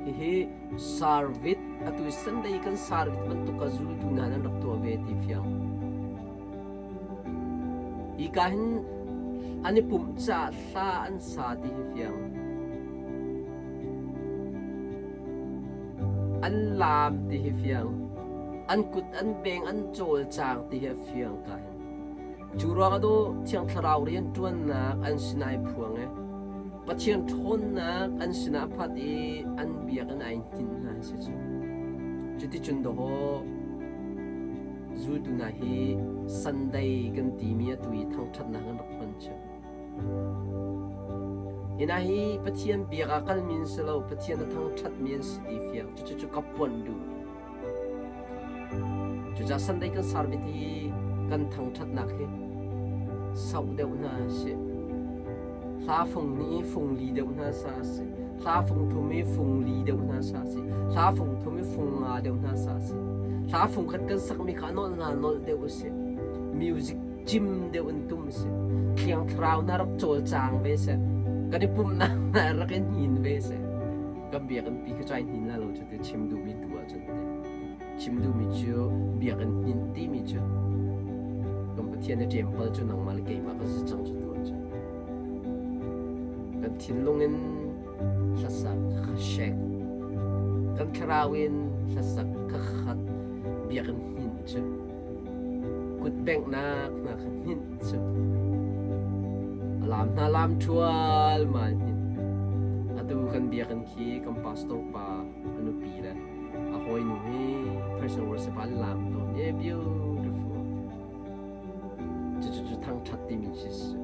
Hihi service atu Sunday kan service bantuk ka zultu hna nan rak tuah ve ti fiang. Hi ka hin an i pumh caah hla an sa ti hi fiang. An laam ti hi fiang. An kut an beng an cawlcang ti hi a fiang ka hin. Cu ruangah do Thiang Thlarau rian ṭuannak an sinah i phuang i Pathian ṭhawnnak an sinah phat i an biakinn ai hninh hna hi si cu. Cuticun dawhaw zultu hna hi Sunday kan timi atu i thangṭhatnak an rak hman cu. Hi hna hi Pathian biak ah kalmi an si lo, Pathian a thangṭhatmi an si ti fiang. Cucu cu ka puanh duh. Cucaah Sunday kan service hi kan thangṭhatnak hi sauh deuh hna a si. Hla fung nih fung li deuh hna sa a si. Hla fung thum i fung li deuh hna sa a si. Hla fung thum i fung nga deuh hna sa a si. Hla fung khat kan sakmi kha nolh hna nolh deuh a si. Music cim deuh in tum a si. Thiang Thlarau na rak cawlcang ve seh. Kan i pumhnak na rak i hnin ve seh. Kan biakinn pi kha cai hnin la lo cu ti chim duhmi tu ahcun ti. Chim duhmi cu biakinn hnin timi cu kan Pathian i temple cu nangmah le keimah kan si cang cu tu ahcun. Kan thinlung in hlasak shek, kan thlarau in hlasak kha khat biakinn hnin cu kut benghnak hna kha hninh cu a lam hna lam ṭhual mal hnin. Atu kan biakinn khi kan pastor pa a nupi le a hawinu hi person worship an lam tawn. Yeah, beautiful. Cucu thangṭhat timi cu si.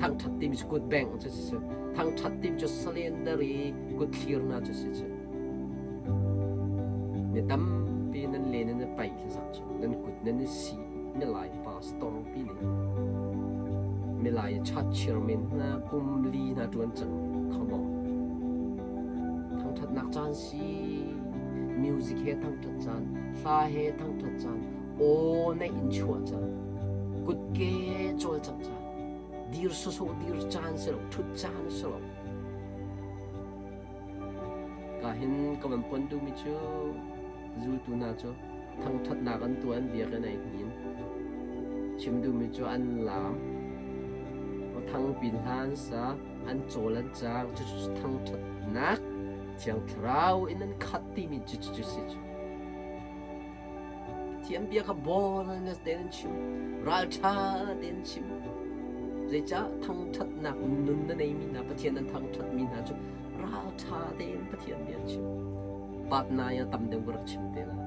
Thangṭhat timi cu kut bengh cu si. Thangṭhat timi cu cylinder i kut thlir hna cu si cu. Mi tampi nan len in nan paih thlazak cu nan kut nan i sih milai pastor pi nih milai church chairman hna kum li hna ṭuan cang. Come on. Thangṭhatnak caan si. Music he thangṭhat caan, hla he thangṭhat caan, aw neih in chuah caan, kutke cawlcangh caan, dir sawsawh dir caan si lo, ṭhut caan si lo. Ka hin ka van pon duhmi cu zultu hna cu thangṭhatnak an tuah an biakinn ai hnin. Chim duhmi cu an laam. Thangpin hlan sa an cawl an cang cucu thangṭhatnak Thiang Thlarau in an khat timi cucu cu si cu. Pathian bia kha boldness tein an chim, ralṭha tein an chim. Zeicah thangṭhatnak nun na neimi hna Pathian an thangṭhatmi hna cu ralṭha tein Pathian bia an chim. Patnai ah tam deuh ka rak chim te lai.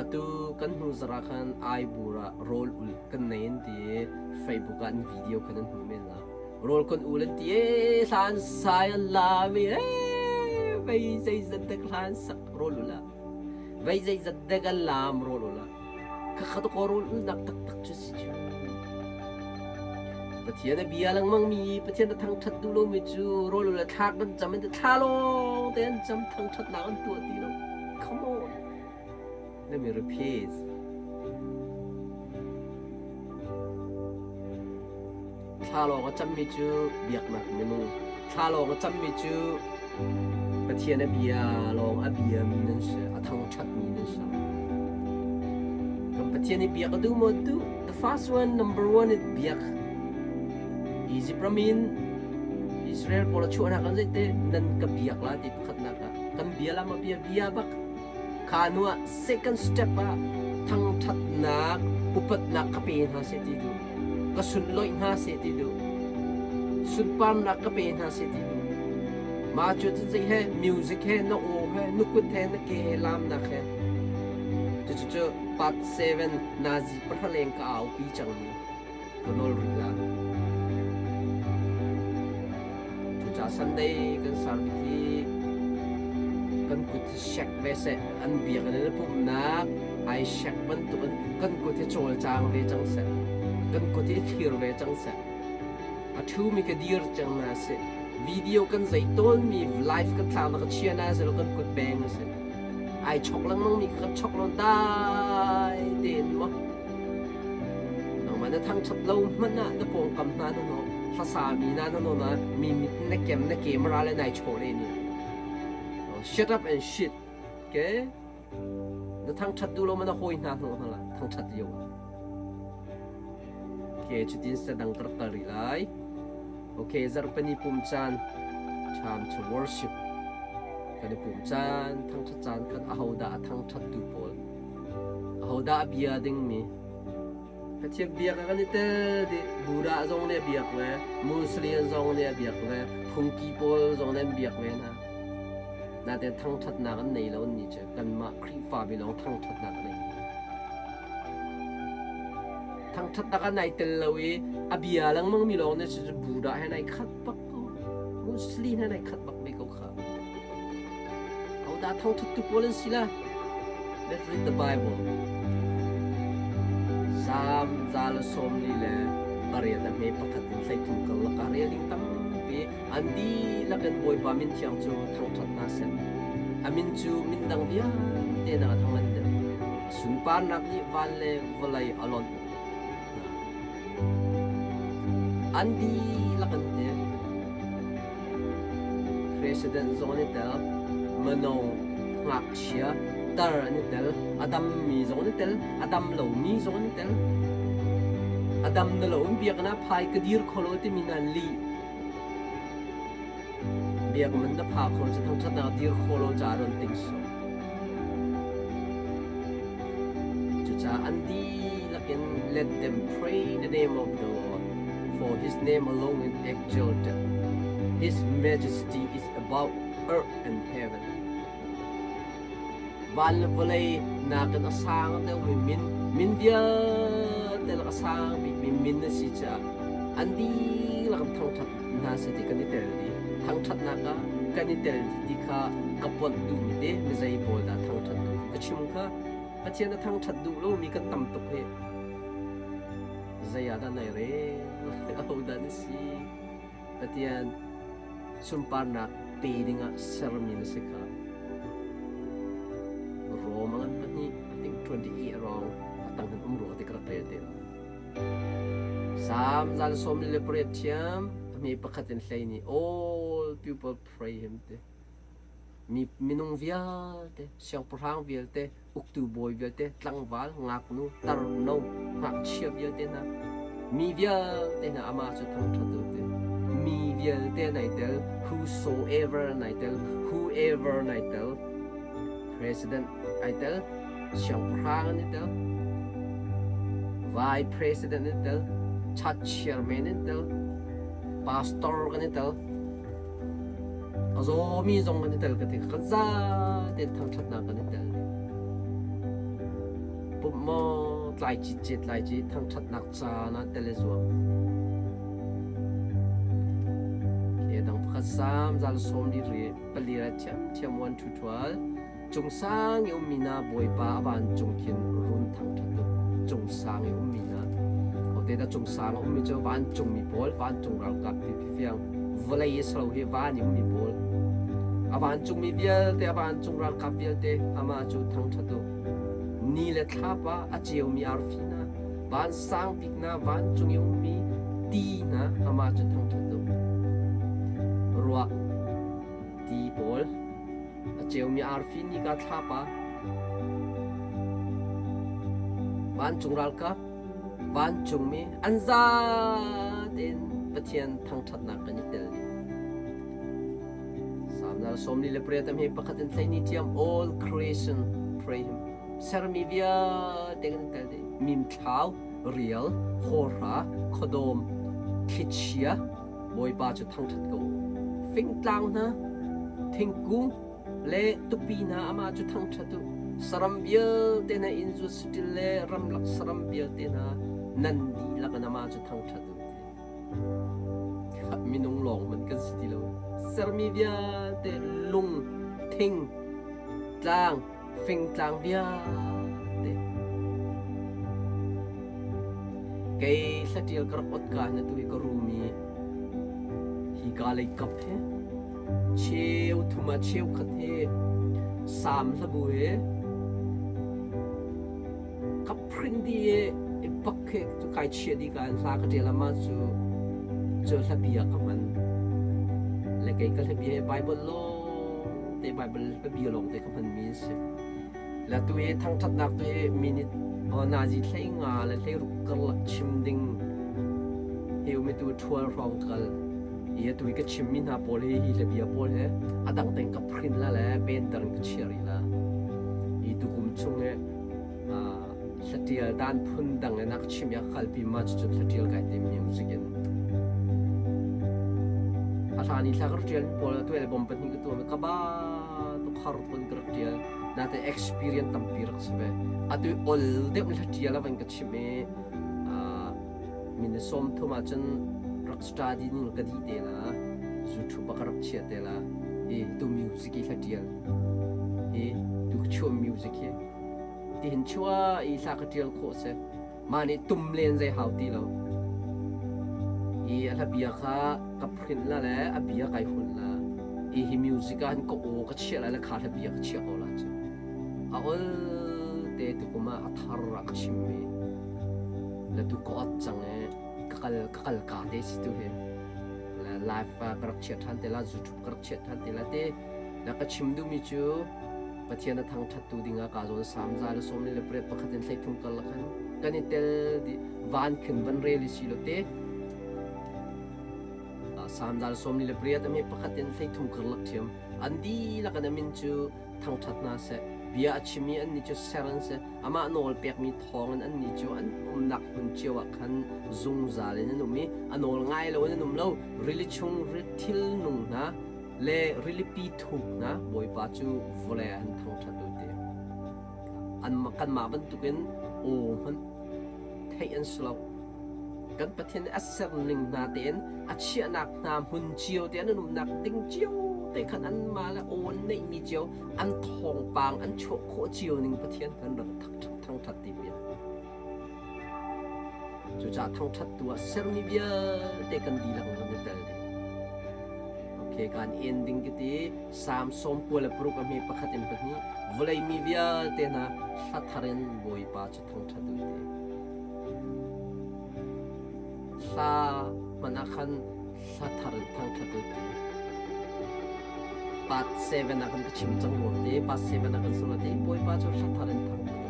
Atu kan hnu zarh ah khan Aibur ah rawl ulh kan nei an ti i Facebook ah an video khan an hmu men la. Rawl kan ul an ti ee hlan sai an lam i ee vei zeizat dek hlan sak rawl ul ah vei zeizat dek an lam rawl ul ah khakhat ko rawl ul nak taktak cu si cu. Pathian a bia lengmang mi Pathian a thangṭhat duh lomi cu rawl ul le thlak an cam an ti thla lawng te an cam thangṭhatnak an tuah ti lo. Come on. Let me repeat. Thla lawng a cammi cu biaknak minung. Thla lawng a cammi cu Pathian a bia lawng a biami nan si, a thangṭhatmi nan si. Kan Pathian i biak a duh maw duh? The first one, number one is biak. Egypt ram in Israel pawl a chuahnak an zeite nan ka biak la ti pakhatnak ah kan bia lam a bia bia bak kha hnu ah second step ah thangṭhatnak upatnak ka pe hna seh ti duh ka sunlawih hna seh ti duh sunparnak ka pe hna seh ti duh mah cu zei he music he na aw he na kut he na ke he laamnak he cucu part 7 nazi pahra leng ka au pi cang mi ka nawl rih la cucaah Sunday kan service hi kan kut hi shek ve seh an biakinn in a pumhnak ai shek bantuk in kan kut hi cawlcang ve cang seh kan kut hi thlir ve cang seh a ṭhumi ka dir cang na seh video kan zei tawnmi live kan thlak na ka chia na seh kan kut beng a si ai chok lengmang mi kan chok lon dai tein maw Nangmah na thangṭhat lo hmanh ah na pawngkam hna na nawh, hlasami hna na nawn ah mi mit na kem na camera le nai chawh len i shut up and shit okay na thangṭhat duh lo ma na hawi hna hnawh hna la thangṭhat lio ah okay cutin sadang ka rak kal rih lai okay zarhpini pum caan time to worship kan i pum caan thangṭhat caan khan ahodah a thangṭhat tu pawl Ahodah a bia dingmi? Pathian biak ah kan i tel dih. Buddha zong nih a biak ve, Muslim zong nih a biak ve, phungki pawl zong nih an biak ve hna. Nain thangṭhatnak an nei lo annih cu kanmah Khrihfami lawng thangṭhatnak a nei. Thangṭhatnak ah nai tel lo i a bia lengmangmi lawng nih cu Buddha he nai khat bak ko. Muslim he nai khat bak ve ko kha. Ahodah thangṭhattu pawl an si la? Let's read the Bible. Psalm 148 a hme pakhat in 13 karlak ah rel ding tampi an dihlak in Bawipa min thiang cu thangṭhat hna seh. A min cu min dang vialte nak a thang ngan deuh. A sunparnak nih van le vawlei a lonh hna. An dihlak in te President zong an i tel, mino, ngakchia, tar an i tel, a dammi zong an i tel, a dam lomi zong an i tel. A dam na lo in biakinn ah phai ka dir kho lo timi na lih. Biakinn na pha kho cu thangṭhatnak dir kho lo caah I don't think so. Cucaah an dihlak in let them pray the name of the Lord, for his name alone is exalted. His majesty is above earth and heaven. Van le vawlei nakin a sang deuhmi min, min vialte lak a sang bikmi min a si caah an dihlak in thangṭhat hna seh ti kan i tel dih. Thangṭhatnak ah kan i tel dih ti kha ka ponh duhmi te mizei pawl dah thangṭhat duh ka chim kha Pathian a thangṭhat duh lomi kan tam tuk hi. Zei ah dah nai rel? Ahodah na si? Pathian sunparnak pe dingah sermi na si kha. Rom a ngan pahnih, I think 28 around a tang hin um rua ti ka rak rel te la. Psalm 118 thiam a hme pakhat in hlei nih all people pray him ti. Mi minung vialte, siangpahrang vialte, uktu bawi vialte, tlangval, ngaknu, tar, no, ngakchia vialte hna. Mi vialte hna amah cu thangṭhat u ti. Mi vialte nai tel, whosoever nai tel, whoever nai tel, president ai tel, siangpahrang an i tel, vice president an i tel, church chairman an i tel, pastor kan i tel, a zawmi zong kan i tel ka ti. Kan zate thangṭhatnak kan i tel. Pumh maw tlai citcet lai ci thangṭhatnak caan ah tel i zuam. Ke dang pakhat sam zal sawm li ri pali ra thiam thiam wan thu thual cung sang i ummi na Bawipa a vancung khin run thangṭhat u. Cung sang i ummi na hote dah cung sang a ummi cu vancung mi pawl vancung ralkap ti fiang vawlei i salo hi van i ummi pawl a vancung mi vialte a vancung ralkap vialte amah cu thangṭhat u. Ni le thlapa a ceumi arfi hna, vansang bik hna, vancung i ummi ti hna amah cu thangṭhat u. Ruah ti pawl a ceumi arfi nika thlapa vancung ralkap vancungmi an za tein Pathian thangṭhatnak kan i tel dih. Salm 48 hi pakhat in thleini ṭhiam all creation pray him. Sermi vialte kan tel dih. Mimthlau, rial, hawhra, khuadawm, thlichia, Bawipa cu thangṭhat ko. Fingtlang hna, thingkung le tupi hna amah cu thangṭhat u. Saram vialte hna inn zu saṭil le ramlak saram vialte hna nan dihlak in amah cu thangṭhat u. Minung lawng hmanh kan si ti lo. Sermi vialte lung, thing, tlang, fingtlang vialte. Kei hlatial ka rak ot ka na tu hi ka rum i hi ka lei kap he cheu thum ah cheu khat he sam hlabu he Ka print dih i bak he cu kai chiah dih ka hla ka ṭial ah mah cu cu hlabia ka hman. Le kei ka hlabia hi Bible lawng te Bible hlabia lawng te ka hmanmi an si. Le tu hi thangṭhatnak tu hi minute nazi hlei nga le hlei ruk karlak chim ding hi umi tu ṭhual hrawng kal. Hi atu i ka chimmi hna pawl hi hi hlabia pawl he a dang tein ka print la le penter in ka chiah rih la. Hi tukum chung hi Hlatial dan phun dang in a ka chimh i a ka kalpi ma cucu hlatial kai tim music in. A hlan i thla ka rak ṭial mi pawl atu album pahnih ka tuah mi ka ba tuk har tuk in ka rak ṭial. Natein experience tampi rak si ve. Atu ol deuh in hlatial a van ka chimh i min 30 ahcun rak study ning ka dih te la. YouTube ah ka rak chiah te la. Hi tu music hi hlatial hi tu chuah music hi tihin chuah i hla ka ṭial khawh si. Mah nih tum len zei hau ti lo. I a hla bia kha ka print la le a bia kai hun la. I hi music ah hin ka aw ka chiah la le kha hla bia ka chiah ko la cu. A ol te tukum ah a thar ah ka chim mi. Le tu ka ot cang i ka kal ka kal ka te si tu hi. Le live ka rak chiah ṭhan te la, YouTube ka rak chiah ṭhan te la te. Na ka chim duhmi cu Pathian a thangṭhattu dingah kaa zawn samza le 48 pakhat in 30 karlak khan kan i tel dih van khin van rel i si lo te. Samza le 48 a hme pakhat in 30 karlak ṭhiam an dihlak in a min cu thangṭhat hna seh. Bia a chim i annih cu ser an si. Amah nawl pekmi thawngin annih cu an umnak hmun cio ah khan zungzal in an um i a nawl ngai loin an um lo. Rili chung thil nung hna le rilipi thuk hna Bawipa cu vawlei ah an thangṭhat u ti. Kanmah bantukin aw hmanh theih an si lo. Kan Pathian nih a serning hna tein a chiahnak hna hmun cio te an umnak ding cio te khan anmah le aw an neihmi cio an thawngpang an chuah khawh cio ning Pathian kan rak thangṭhat ti bia. Cucaah thangṭhattu ah sermi vialte kan dihlak in kan i tel ding. Okay, kan ending ka ti. Salm 96 a hme pakhat in pahnih. Vawlei mi vialte hna hla thar in Bawipa cu thangṭhat u ti. Hla hmanh ah khan hla thar in thangṭhat u ti. Part 7 ah kan ka chim cang ruam te. Part 7 ah kan sung te. Bawipa cu hla thar in thangṭhat u.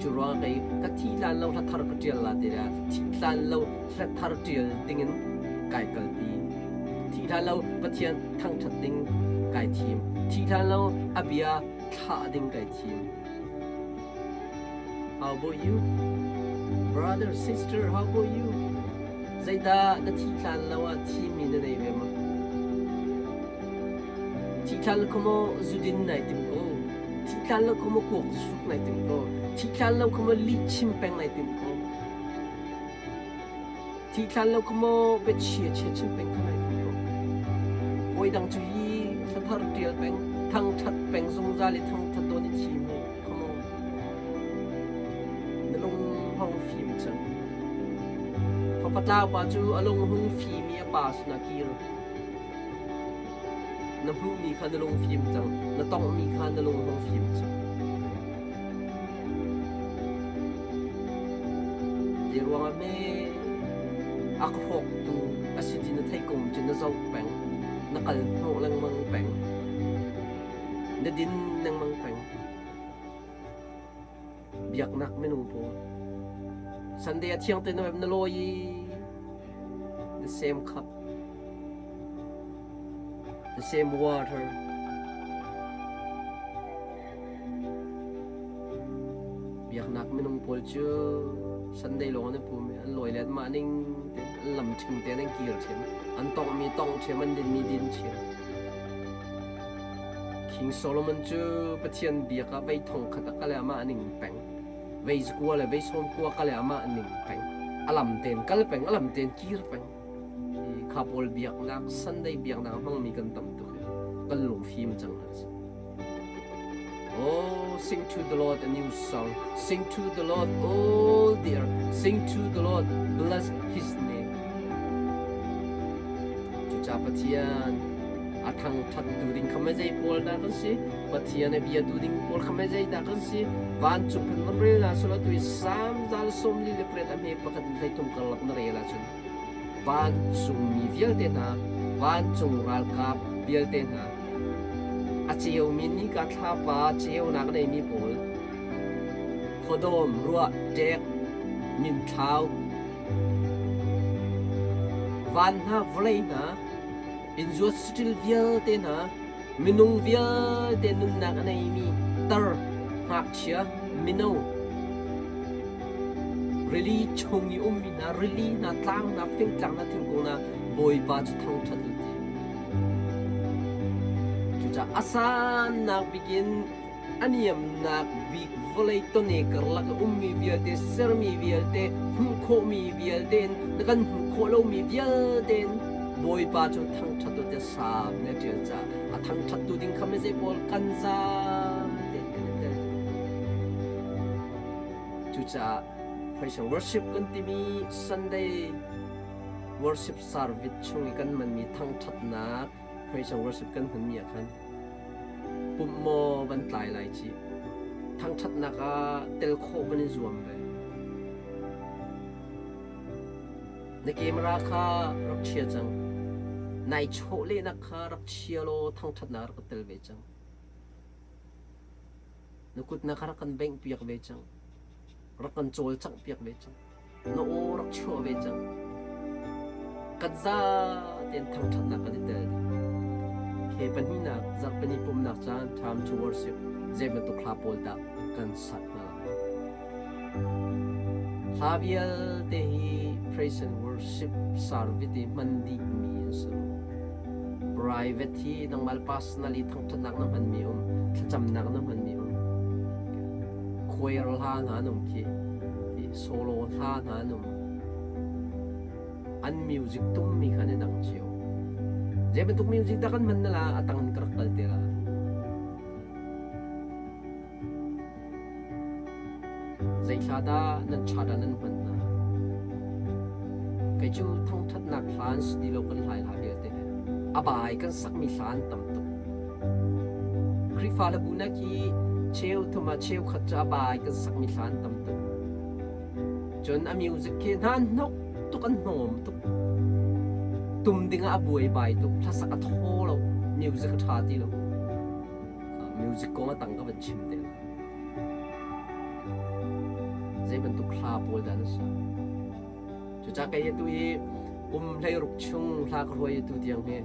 Cu ruangah kei ka thi hlan lo hla thar ka ṭial la ti le thi hlan lo hla thar ṭial dingin kai kalpi. Thi hlan lo Pathian thangṭhat ding kai thim. Thi hlan lo a bia thlah ding kai thim. How about you? Brother, sister, how about you? Zeidah na thi hlan lo ah thimi na nei ve ma? Thi hlan lo kha maw zudin nai tim ko? Thi hlan lo kha maw kuak suk nai tim ko? Thi hlan lo kha maw lih chim peng nai tim ko? Thi hlan lo kha maw biachia chia chim peng kha nai tim ko? Hawi dang cu hi thlathar ṭial peng, thangṭhat peng zungzal i thangṭhat dawn i thim hi kha maw na lung hong fim cang. Fapa tlau pa cu a lung hung fim i a pa sinah kir. Na hmuhmi kha na lung fim cang, na tonghmi kha na lung hung fim cang. Zei ruangah hme a ka hrawktu a si ti na theih ko cu na zoh peng, na kal hnawh lengmang peng, na din lengmang peng. Biaknak minung pawl. Sunday a thiang te na na lawi i the same cup, the same water. Biaknak minung pawl cu Sunday lawng an i pum i an lawi le anmah ning te an lam ṭhing te an kir ṭhim. An tonghmi tongh ṭhiam, an dinmi din ṭhiam. King Solomon cu Pathian biak ah vei thong khat a kal i amah a ning peng. Vei zakua le vei sawm kua kal i amah a ning peng. A lam tein kal peng, a lam tein kir peng. Hi kha pawl biaknak, Sunday biaknak a hmangmi kan tam tuk i kan lungfim cang hna si. Oh, sing to the Lord a new song. Sing to the Lord, all the earth. Sing to the Lord, bless his name. Cucaah Pathian a thangṭhat tu ding kha mei zei pawl dah kan si? Pathian a bia tu ding pawl kha mei zei dah kan si? Vancung kan van rel hna sula tu i Salm zal 48 a hme pakhat in 13 karlak na rel ahcun vancung mi vialte hna, vancung ralkap vialte hna, a ceumi nika thlapa ceunak a neimi pawl, khuadawm, ruah, ṭek, mimthlau, Van hna, vawlei hna, innzuat saṭil vialte hna, minung vialte nunnak a neimi tar, ngakchia, mino, rili chung i ummi hna, rili hna, tlang hna, fingtlang hna, thingkung hna, Bawipa cu thangṭhat u ti. Cucaah a sannak bik in A niamnak bik vawlei tawne karlak a ummi vialte, sermi vialte, hmuh khawhmi vialte in na kan hmuh khawh lomi vialte in Bawipa cu thangṭhat u tiah Salm nih a ṭial caah a thangṭhattu ding kha mizei pawl kan zatein kan i tel. Cucaah praise and worship kan timi Sunday worship service chung i kan hmanmi thangṭhatnak praise and worship kan hmanmi ah khan Pumh maw van tlai lai cih. Thangṭhatnak ah tel khawh van i zuam ve. Na camera kha rak chia cang. Nai chawhlehnak kha rak chia law thangṭhatnak rak tel ve cang. Na kut na kha rak kan bengh piak ve cang. Rak kan cawlcangh piak ve cang. Na aw rak chuah ve cang. Kan za tein thangṭhatnak kan i tel dih. Ke pahnihnak zarhpini pumnak caan time to worship zei bantuk hla pawl dah kan sak hna lai. Hla vialte hi praise and worship service i hman dihmi an si. Private hi nangmah personally thangṭhatnak na hmanmi um, thlacamnak na hmanmi um. Choir hla hna an um khi. Solo hla hna an um. An music tummi kha an i dang cio. Zei bantuk music dah kan hman na la a tang in ka rak kal te la. Zei thla dah nan ṭha dah nan hman hna? Kei cu thangṭhatnak hla an si ti lo kan hlai hla vialte he. A bai kan sakmi hla an tam tuk. Khrihfa hlabu nak hi cheu thum ah cheu khat cu a bai kan sakmi hla an tam tuk. Cun a music khi hna hnok tuk an hnawm tuk. Tum ding ah a buai bai tuk. Hlasak a thaw lo. Music a ṭha ti lo. Music kong a tang ka van chim te. Zei bantuk hla pawl dah na sak? Cucaah kei atu i kum 16 chung hla ka hruai atu tiang hi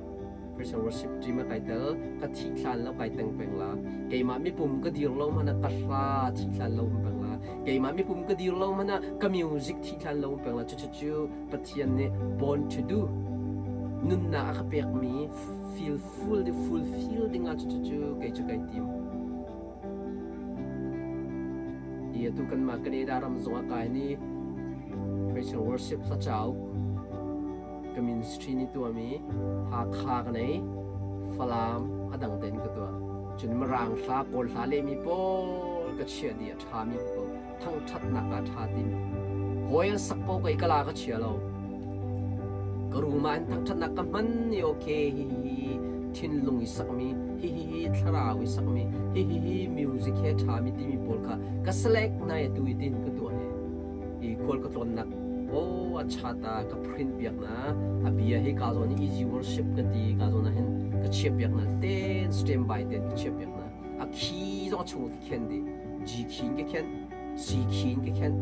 Christian worship team ah kai tel, ka thih hlan lo kai teng peng la. Keimah mipum ka dir lo hmanh ah ka hla thih hlan lo um peng la. Keimah mipum ka dir lo hmanh ah ka music thih hlan lo um peng la. Cucu Pathian nih born to do nunnak a ka pekmi feel full fulfill dingah cucu kei cu kai tim. I atu kanmah Canada ram zongah kai ni Christian worship hla cauk ka ministry nih tuahmi Hakha ka nei, Falam a dang tein ka tuah. Cun Mirang hla, Kawl hla lehmi pawl ka chiah dih a ṭhami pawl thangṭhatnak ah ṭha timi. Hawi an sak paoh kei ka la ka chia lo. Ka room ah in thangṭhatnak ka hman i okay hihi thinlung i sakmi, hihi thlarau i sakmi, hihi music he ṭhami timi pawl kha ka select na i atu i tin ka tuah hi. I khual ka tlawnnak oh a chata ka print piak na a bia hi ka zawn i easy worship kan ti ka zawn ah hin ka chiah piak na ten stand by ten ka chiah piak na a khi zong a chung ka khen dih G khi in ka khen C khi in ka khen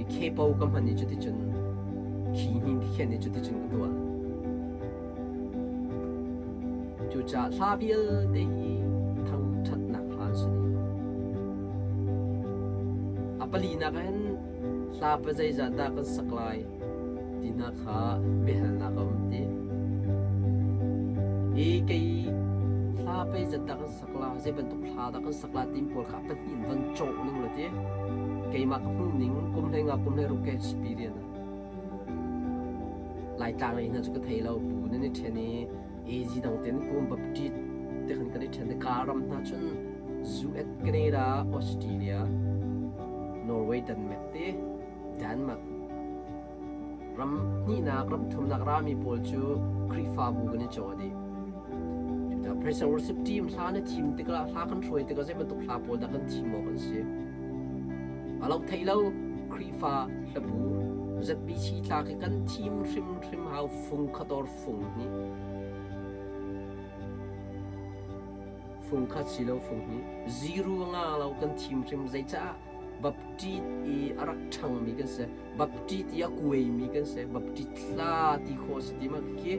i K po ka hman i cuticun khi hin ka khen i cuticun ka tuah. Cucaah hla vialte hi thangṭhatnak hla an si dih. A palinak ah hin hla pa zeizat dah kan sak lai ti hna kha biahalnak a um ti. I kei hla peizat dah kan sak la, zei bantuk hla dah kan sak la ti pawl kha a pahnih in van cawh ning law ti. Keimah ka hmuh ning kum 15 kum 16 ka experience ah. Laitlang lei hna cu ka thei lo. Bu nan i ṭhen i AG dang ten kum Baptist te khan kan i ṭhen i ka ram hna cun US, Canada, Australia, Norway, Denmark te Denmark ram hnihnak ram thumnak rami pawl cu Khrihfabu kan i caw dih. Cucaah Praise and Worship team hla na thim tikah hla kan hruai tikah zei bantuk hla pawl dah kan thim awk an si. A lo thei lo Khrihfa hlabu ZBC tla khi kan thim hrimhrim hau fung khator fung hnih. Fung khat si lo fung hnih. Ziru nga lo kan thim hrim zeicaah Baptist i a rak ṭhangmi kan si. Baptist i a kuaimi kan si. Baptist hla ti khawh si ti ma khi.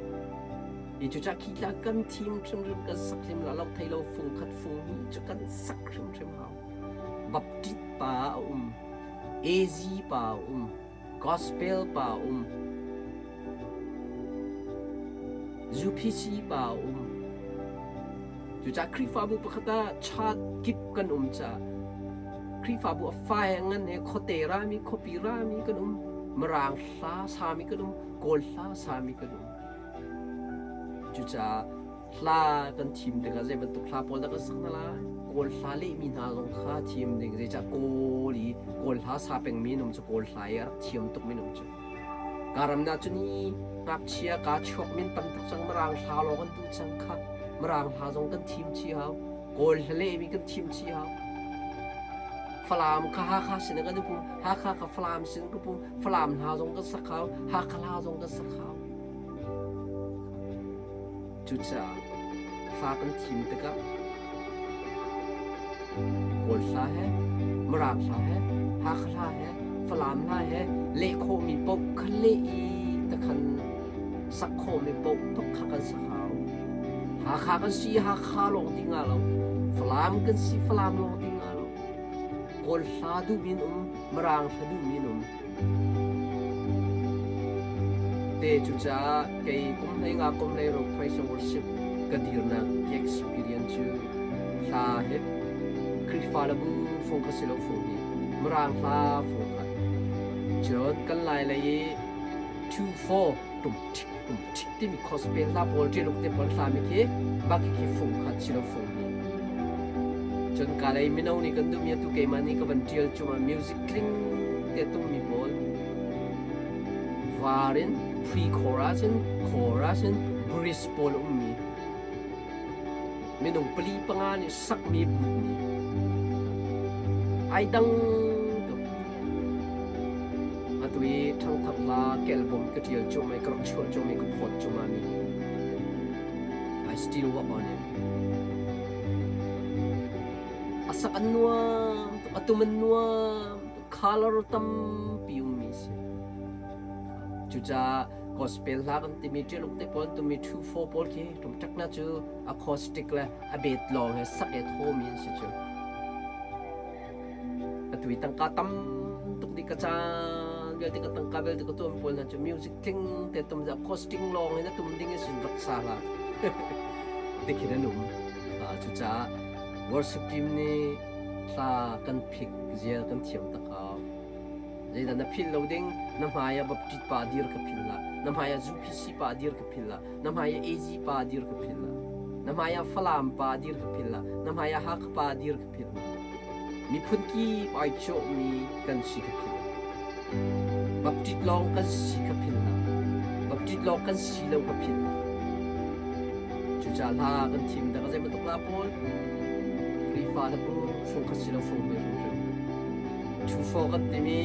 I cucah khi tla kan thim hrimhrim kan sak hrim la lo thei lo fung khat fung hnih cu kan sak hrimhrim hau. Baptist pa a um, AZ pa a um, Gospel pa a um, UPC pa a um. Cucaah Khrihfabu pakhat ah chat kip kan um caah Khrihfabu a fa he ngan he khuate rami, khuapi rami kan um, Mirang hla sami kan um, Kawl hla sami kan um. Cucaah hla kan thim tikah zei bantuk hla pawl dah kan sak hna lai? Kawl hla lehmi hna zong kha thim ding zeicah Kawl i Kawl hla sa pengmi an um cu Kawl hla i a rak thiam tukmi an um cu. Karam na cun i ngakchia ka chuak min tam tuk cang Mirang hla lawng kan duh cang kha Mirang hla zong kan thim chih hau Kawl hla lehmi kan thim chih hau Falam kha Hakha sin ah kan i pum Hakha kha Falam sin ka pum Falam hla zong kan sak hau Hakha hla zong kan sak hau Cucaah hla kan thim tikah Kawl hla he, Mirang hla he, Hakha hla he, Falam hla he leh khawhmi paoh kha leh i takhan sak khawhmi paoh tuk kha kan sak hau. Hakha kan si Hakha lawng ti nga lo. Falam kan si Falam lawng ti nga lo. Kawl hla duhmi an um, Mirang hla duhmi an um. Te cucaah kei kum 15 kum 16 praise and worship ka dirnak ka experience cu hla hi Khrihfa le bu fung kha si lo fung hi Mirang hla fung kha cun kan lai lei i 2 4 tum ṭhik tum ṭhik timi gospel hla pawl ṭiluk te pawl hla mi khi bak khi fung kha si lo fung hi cun ka lei mino nih kan duhmi atu keimah nih ka van ṭial cu music tling te tummi pawl var in pre chorus in chorus in bridge pawl ummi minung pali panga nih sakmi butmi ai dang tuk atu i ṭhangthar hla kelbom ka ṭial cuahmah i ka rak chuah cuahmah i ka phawt cuahmah mi I still work on it a sak an nuam tuk a tum an nuam tuk. Color tampi ummi a si. Cucaah gospel hla kan timi ṭialuk te pawl tumi 2-4 pawl khi ṭumṭak na cu acoustic le a bet lawng he sak e thawmi an si cu. Atu i tangka tam tuk dih ka caan vialte ka tangka vialte ka tuan pawl hna cu music tling te tum acoustic lawng in a tum ding in sin rak sa hlah. Tikhin an um. Cucaah worship team nih hla kan phik zial kan thiam tak hau. Zeidah na philh lo ding? Na hmai ah Baptist pa dir ka philh hlah. Na hmai ah UPC pa dir ka philh hlah. Na hmai ah AG pa dir ka philh hlah. Na hmai ah Falam pa dir ka philh hlah. Na hmai ah Hakha pa dir ka philh hlah. Miphun kip ai cawhmi kan si ka philh. Baptist lawng kan si ka philh hlah. Baptist lawng kan si lo ka philh hlah. Cucaah hla kan thim dah zei bantuk hla pawl Khrihfa hla bu fung khat si lo fung ve hrimhrim. Ṭhufo kan timi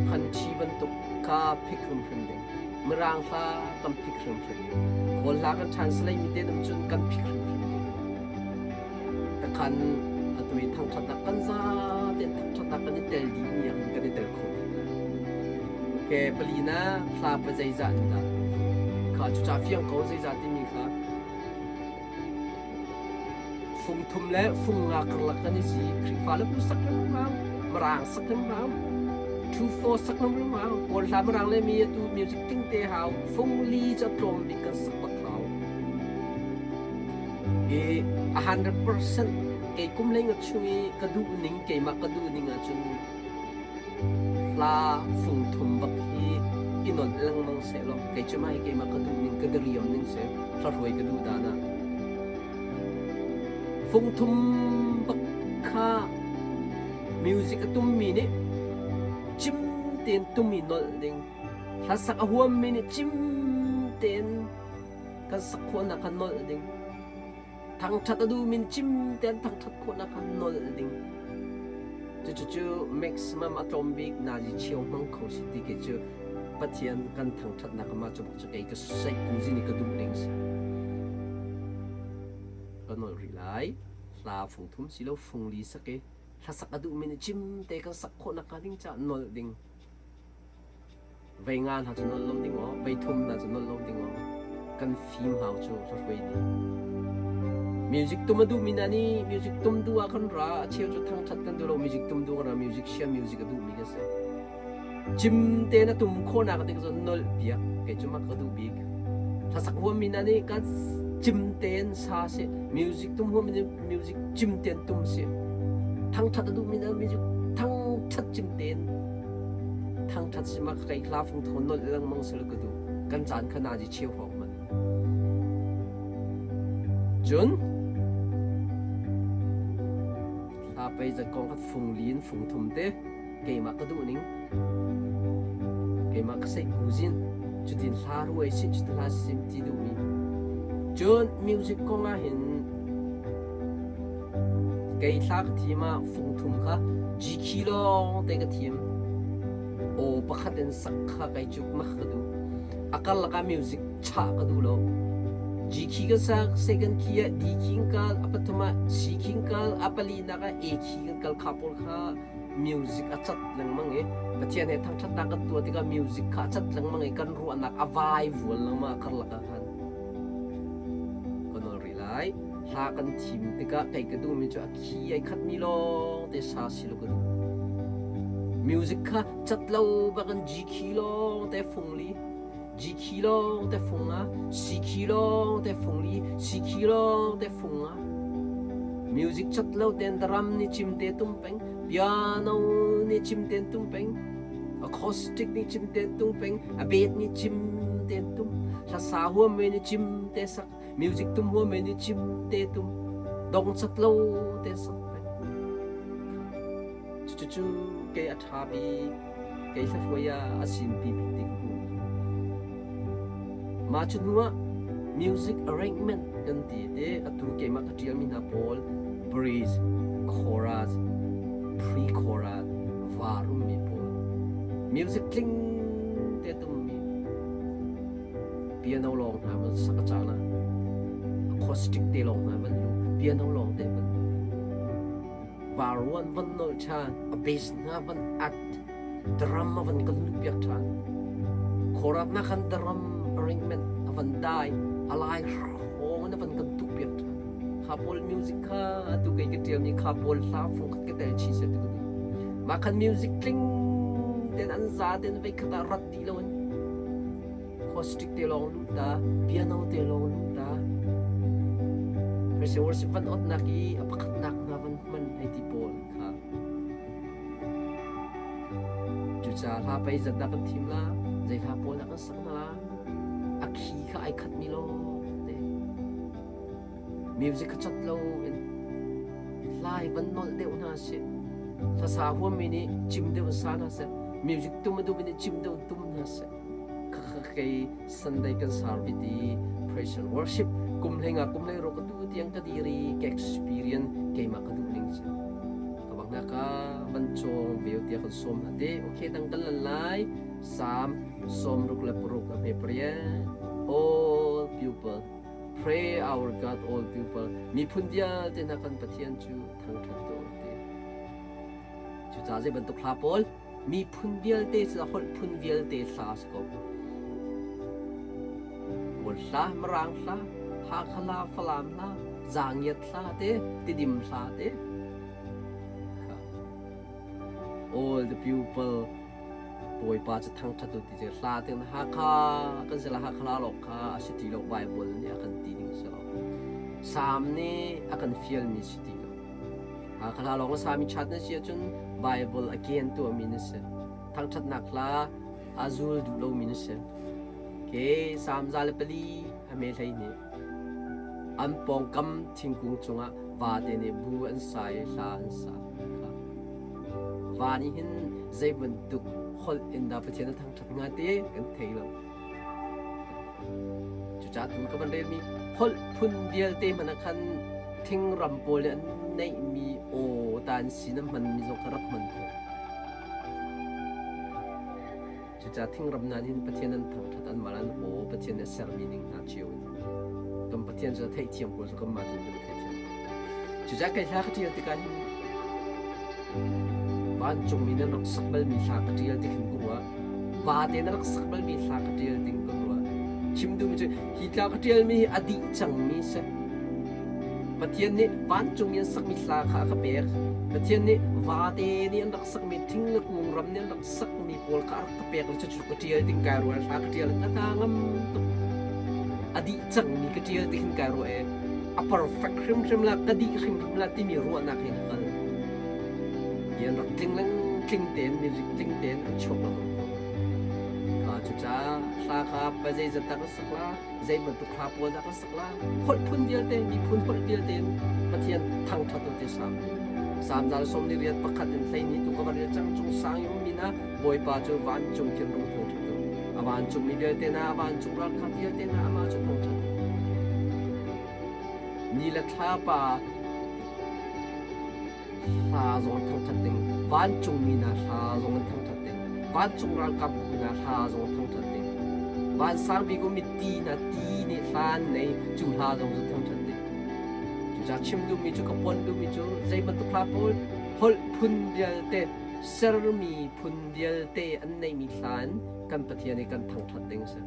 khanṭhi bantuk kha phik hrimhrim ding. Mirang hla kan phik hrimhrim. Kawl hla kan translate mi te nam cun kan phik hrimhrim ding. Takhan atu i thangṭhatnak kan za tein thangṭhatnak kan i tel dih mi ah kan i tel kho dih. Okay, palina hla pa zeizah in dah? Kha cucah fiang ko zeizah timi kha Fung thum le fung nga karlak kan i si. Khrihfa le bu sak lengmang, Mirang sak lengmang, 2-4 sak lengmang, Kawl hla Mirang le mi atu music ting te hau, fung li cu tlawm bik kan sak bak hau. I 100% kei kum leng chung i ka duh ning keimah ka duh ning ahcun Hla fung thum bak hi i nolh lengmang sehlaw kei cu mah hi keimah ka duh ning ka diriam ning si hla-hruai ka duh dan ah. Fung thum bak kha music a tummi nih cim tein tum i nolh ding. Hlasak a huammi nih cim tein kan sak khawhnak kha nolh ding. Thangṭhat a duhmi nih cim tein thangṭhat khawhnak kha nolh ding. Cucu maximum a tlawm bik nazi cheu hmang kho si ti khi cu Pathian kan thangṭhatnak mah cu bak cu kei ka seihkuzi nih ka duh ning si. Ka nolh rih lai. Hla fung thum si lo fung li sak i hlasak a duhmi nih cim te kan sak khawh nakhnga ding caah nolh ding. Vei nga hna cu nolh lo ding aw, vei thum hna cu nolh lo ding aw. Kan fim hau cu hruai ding. Music tum a duhmi hna nih music tum duh ah kan ra, a cheu cu thangṭhat kan duh lo, music tum duh kan ra, music sia music a duhmi kan si. Cim tein a tum khawhnak ding cu nolh piak, kei cu mak ka duh bik. Hlasak huammi hna nih kan cim tein sa seh, music tum huammi nih music cim tein tum seh. Thangṭhat a duhmi hna music thangṭhat cim tein Thangṭhat si ma ka hla fung thawn nolh lengmang sel ka duh. Kan caan kha nazi cheu hawk man. Cun hla pei zat kong kha fung lin fung thum te keimah ka duh ning keimah ka seih kuzin cutin hla ruai si cutin hla sim ti duh mi cun music kong ah hin Kei thla ka thim ah fungthum kha G-key lawng te ka thim. Aw pakhat in sak kha kei cu mak ka duh. A karlak ah music chah ka duh lo. G-key ka sak, second key ah D key in kal, a pathum ah C key in kal, a palinak ah A key kan kal kha pawl kha music a cat lengmang i Pathian he thangṭhatnak kan tuah tikah music kha a cat lengmang i kan ruahnak a vai vual lengmang a karlak ah khan. Ka nawl rih lai. Hla kan thim tikah kei ka duhmi cu a khi ai khatmi lawng te sa si lo ka duh. Music kha cat lo bak in G key lawng te fung li, G key lawng te fung a, C key lawng te fung li, C key lawng te fung a. Music cat lo ten drum nih cim te tum peng, piano nih cim ten tum peng, acoustic nih cim ten tum peng, a bet nih cim ten tum, hlasa huam ve nih cim te sak. Music tum huam men i chim te tum dong chat lo te sak peng. Cucu kei a ṭha bik, kei hlafuai ah a sin pi bik ti ka hmu. Mah cu hnu ah music arrangement kan ti te atu keimah ka ṭialmi hna pawl bridge, chorus, pre-chorus, var ummi pawl music tling te tummi Piano lawng hna van sak a caan ah acoustic te lawng hna van lu piano lawng te van lu. Varuan van nolh ṭhan, a bass hna van at, drum a van kan lutpiak ṭhan. Khuaratnak khan drum arrangement a van dai, a lai hrawng in a van kan tukpiak ṭhan. Kha pawl music kha atu kei ka ṭialmi kha pawl hla fung khat ka tel chih seh ti ka duh. Mah khan music tling ten an za ten vei khat ah rat dih loin acoustic te lawng lut ta, piano te lawng lut ta. Praise worship van otnak i a pakhatnak hna van hman hei ti pawl kha. Cucaah hla pei zat dah kan thim la, zei hla pawl dah kan sak hna la, a khi kha ai khat mi lawng te. Music kha cot lo in hlai van nolh deuh hna sih. Hlasa huammi nih cim deuh in sa hna seh. Music tum a duhmi nih cim deuh in tum hna seh. Khakha Sunday kan service i praise and worship kum hlei nga kum hlei ro ka tu tiang ka dir i ka experience keimah ka duh ning si. Ka bang na ka van cawng veo tia kan sawm hna te. Okay dang kan lan lai. Psalm 66 a hme pariat. All people pray our God all people miphun vialte hna kan Pathian cu thangṭhat tuah u ti. Cucaah zei bantuk hla pawl miphun vialte cu holh phun vialte hla si ko. Kawl hla, Mirang hla, Hakha hla, Falam hla, Zangiat hla te, Tidim hla te. All the people Bawipa cu thangṭhat u ti cu hla te Hakha kan si la Hakha la lawng kha a si ti lo Bible nih a kan ti ding si lo. Salm nih a kan fialmi si ti lo. Hakha hla lawng a sami chat na si ahcun Bible a ken tuahmi na si. Thangṭhatnak hla a zul duh lomi na si. Ke Salm 104 a me hlei nih an pawngkam thingkung cungah vate nih bu an sa i hla an sa. Va nih hin zei bantuk holh in dah Pathian a thangṭhat hnga ti kan thei lo. Cucaah tu ka van relmi holh phun vialte hmanh ah khan thingram pawl nih an neihmi aw ta an sin a hmanmi zong kha rak hman khawh. Cucaah thingram hna nih hin Pathian an thangṭhat an mal an aw Pathian nih a sermi ning hna cio in kan Pathian cu a theihthiam pawl cu kanmah tu kan theihthiam. Cucaah kei hla ka ṭial tikah hin vancungmi nan rak sak balmi hla ka ṭial ti khin ka ruah. Vate na rak sak balmi hla ka ṭial ding ka ruah. Chim duhmi cu hi tla ka ṭialmi hi a dih cangmi si. Pathian nih vancung i an sakmi hla kha a ka pek. Pathian nih vate nih an rak sakmi thing le kung ram nih an rak sakmi pawl kha a rak ka pek le cucu ka ṭial ding kai ruah hla ka ṭial ka hna ngam tuk. A dih cangmi ka ṭial ti khin kai ruah i a perfect hrimhrim la ka dih hrimhrim la timi ruahnak he ka kal. Hi an rak tling leng tling tein music tling tein an chuak lo. Kha cucaah hla kha pa zeizat dah kan sak la, zei bantuk hla pawl dah kan sak la, holh phun vialte, miphun holh vialte in Pathian thangṭhat u ti sam. Salm zal sawm ni riat pakhat in hlei ni tu ka va rel cang cung sang i ummi na Bawipa cu vancung khin rung thangṭhat u. A vancungmi vialte na, a vancung ralkap vialte na amah cu thangṭhat u. Ni le thlapa hla zong an thangṭhat ding, vancungmi hna hla zong an thangṭhat ding, vancung ralkapbu hna hla zong an thangṭhat ding, vansang bik um i ti hna ti nih hla an nei, cu hla zong cu thangṭhat ding. Cucaah chim duhmi cu ka pon duhmi cu zei bantuk hla pawl holh phun vialte sermi phun vialte an neihmi hla in kan Pathian i kan thangṭhat ding a si.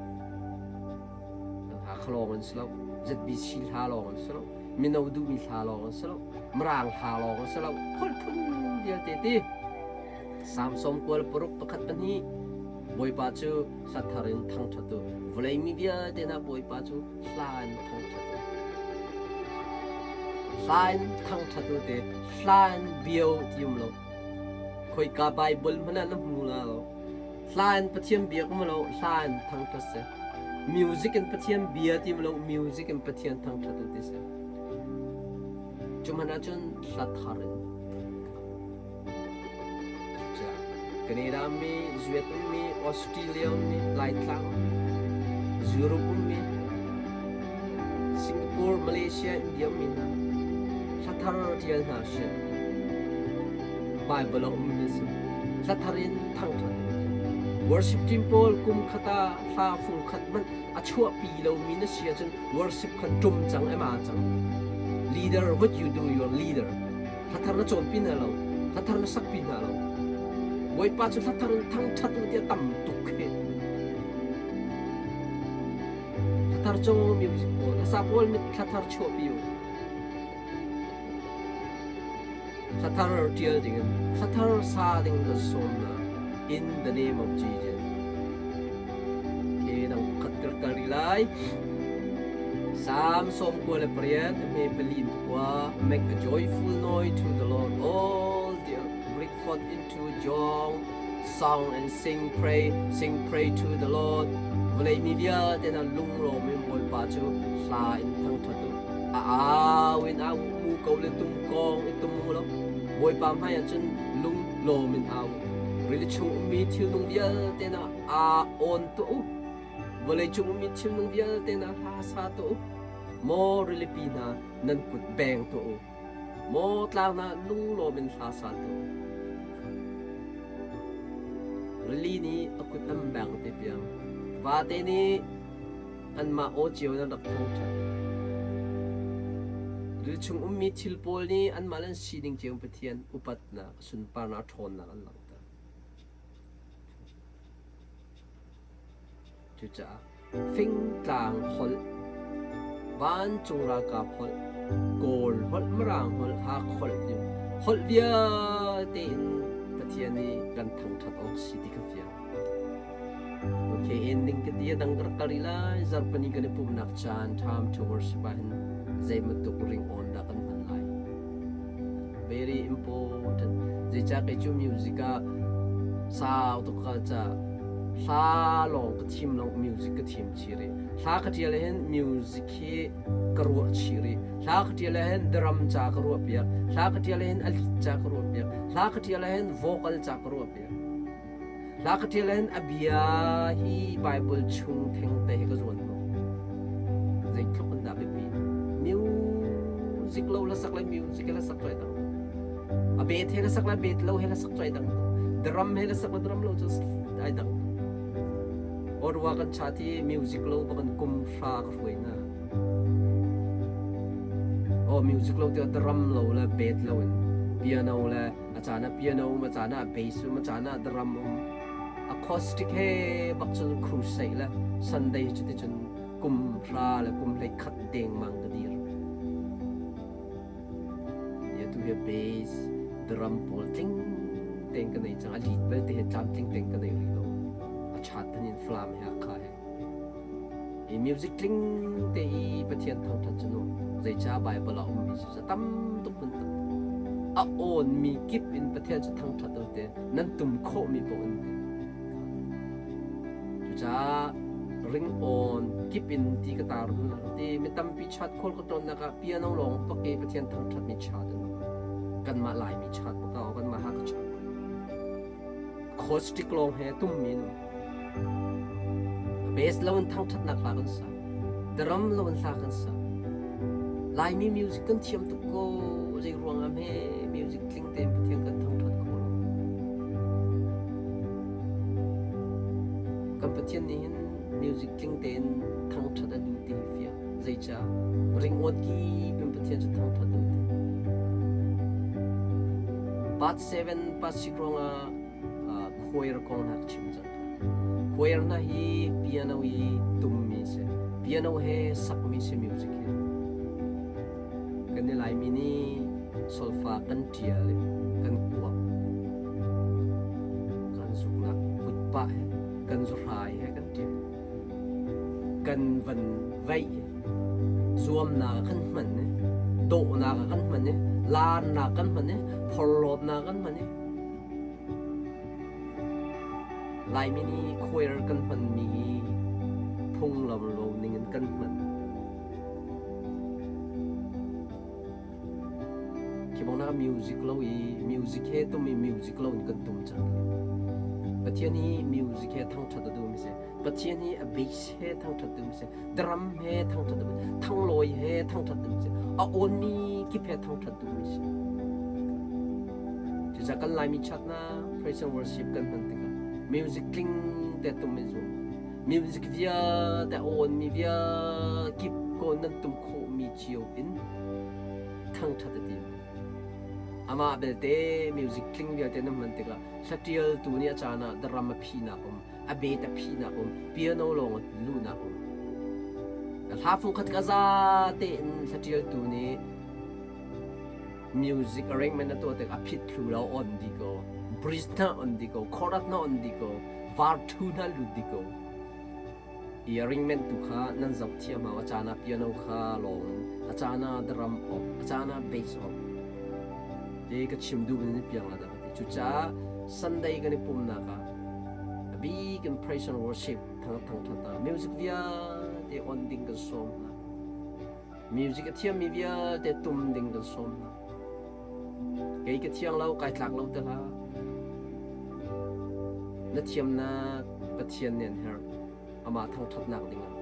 Hakha lawng an si lo, ZBC hla lawng an si lo, mino duhmi hla lawng an si lo, Mirang hla lawng an si lo, holh phun vialte ti. Salm 96 pakhat pahnih Bawipa cu hla thar in thangṭhat u. Vawlei mi vialte hna Bawipa cu hla in thangṭhat u. Hla in thangṭhat u te, hla in bio ti um lo. Khoika Bible hmanh ah na hmu la lo. Hla in Pathian biak um lo, hla in thangṭhat si. Music in Pathian bia ti um lo, music in Pathian thangṭhat u ti si. Cu hmanh ahcun hla thar in Canada mi, Zuet ummi, Australia ummi, Laitlang ummi, Europe ummi, Singapore, Malaysia, India ummi hna hla thar ṭial hna sih. Bible a ummi si. Hla thar in thangṭhat. Worship team pawl kum khat ah hla fung khat hmanh a chuahpi lomi na si ahcun worship khan ṭum cang ema cang. Leader, what you do, your leader. Hla thar na cawnpi hna lo. Hla thar na sakpi hna lo. Bawipa cu hla thar in thangṭhat u tiah tam tuk hi. Hla thar caw music pawl, hla sa pawl mit hla thar chuahpi u. Hla thar ṭial dingin, hla thar sa ding kan sawm hna. In the name of Jesus. Okay, dang pakhat ka kal rih lai. Psalm 98, hme pali in pakua. Make a joyful noise to the Lord, all the earth. Break forth into joy, song and sing pray, sing pray to the Lord. Vawlei mi vialte hna lunglawm in Bawipa cu hla in thangṭhat u. A au in au mu ko le tum kong i tum mu lo. Bawipa hmai ah cun lunglawm in au. Rili chung ummi thilnung vialte hna aa awn tuah u. Vawleicung ummi thilnung vialte hna hla sa tuah u. Maw rilipi hna nan kut beng tuah u. Maw tlang hna lunglawm in hla sa tuah u. Rili nih a kut an beng te piang. Vate nih anmah aw cio in an rak thangṭhat. Rili chung ummi thil pawl nih anmah le an sining cio in Pathian upatnak, sunparnak, ṭhawnnak an langhter. Cucaah fingtlang holh, vancung ralkap holh, Kawl holh, Mirang holh, Hak holh ti holh vialte in Pathian nih kan thangṭhat awk si ti kha fiang. Okay, ending ka ti a dang ka rak kal rih lai. Zarhpini kan i pumhnak caan time to worship ah hin zeibantuk ring on dah kan hman lai. Very important. Zeicah kei cu music ah sau tuk ka ca hla lawng ka thim lo music ka thim chih rih. Hla ka ṭial hin music hi ka ruah chih rih. Hla ka ṭial hin drum ca ka ruah piak. Hla ka ṭial hin a lead ca ka ruah piak. Hla ka ṭial hin vocal ca ka ruah piak. Hla ka ṭial hin a bia hi Bible chung thengte hi ka zuan hnawh. Zeitluk in dah biapi. Music lo la sak le music he la sak cuai dang. A bet he la sak le bet lo he la sak cuai dang. Drum he la sak le drum lo cu ai dang. Orwa kan chat i music lo bak in kum hra ka hruai hna. Oh music lo tiah drum lo le bet lo in piano le a caan ah piano um, a caan ah bass um, a caan ah drum um. Acoustic he bak cun crusade le Sunday cuticun kum hra le kum hlei khat dengmang ka dir. Ya tu he bass, drum pawl tling tein ka nei cang. A lead belte he tlamtling tein ka nei rih lo. A chat than in flam he a kha he. I music tling te i Pathian thangṭhat cu nu zeicah Bible ah ummi cu tam tuk hun tak a awn mi kip in Pathian cu thangṭhat u te nan tum khawh mi paoh in te cucaah ring awn kip in ti ka tar hun ti mi tampi chat khawl ka ton nak ah piano lawng pak i Pathian thangṭhat mi chat an kanmah Laimi chat baka kanmah Hakha chat Acoustic lawng he tummi nu. Bass lo in thangṭhatnak hla kan sa. Drum lo in hla kan sa. Laimi music kan thiam tuk ko. Zei ruang ah hme music tling tein Pathian kan thangṭhat ko lo. Kan Pathian nih hin music tling tein thangṭhat a duh ti hi fiang. Zeicah? Ringawn kip in Pathian cu thangṭhat a duh ti. Part 7, part 6 ruangah choir kong hna ka chim cang. Choir hna hi piano i tummi si. Piano he sakmi si music hi. Kan i Laimi nih solfa kan ṭial i kan kuak. Kan zuknak kutpah he, kan zuhrai he kan ṭial. Kan van vaih zuamnak ah kan hman i dawhnak ah kan hman i laarnak kan hman i phorhlawtnak kan hman i Laimi nih choir kan hmanmi hi phunglam lo ning in kan hman. Khi bang nak music lo i music he tum i music lo in kan tum cang hi. Pathian hi music he thangṭhat a duhmi si. Pathian hi a bass he thangṭhat duhmi si. Drum he thangṭhat duhmi si. Thanglawi he thangṭhat duhmi si. A awnmi kip he thangṭhat duhmi si. Cucaah kan Laimi chatnak praise and worship kan hman tikah music tling te tum i zuam. Music vialte a awnmi vial kip ko nan tum khawhmi cio in thangṭhat a tim. Amah belte music tling vialte na hman tikah hlatialtu nih a caan ah drum a phihnak um, a beat a phihnak um, piano lawng a luhnak um. Hla fungkhat ka za tein hlatialtu nih music arrangement na tuah tik a phit thlu lo on di ko, bridge hna on di ko, chorus hna on di ko, var thu hna lut di ko. I arrangement tu kha nan zoh thiam hau. A caan ah piano kha lawng in, a caan ah drum off, a caan ah bass off. Te ka chim duh in piang la dah ka ti. Cucaah Sunday kan i pumnak ah a bik in praise and worship thang thang that ah music vialte on ding kan sawm hna. Music a thiammi vialte tum ding kan sawm hna. Kei ka thiang lo, kai tlak lo te hlah. Na thiamnak Pathian nih an herh. Amah thangṭhatnak dingah.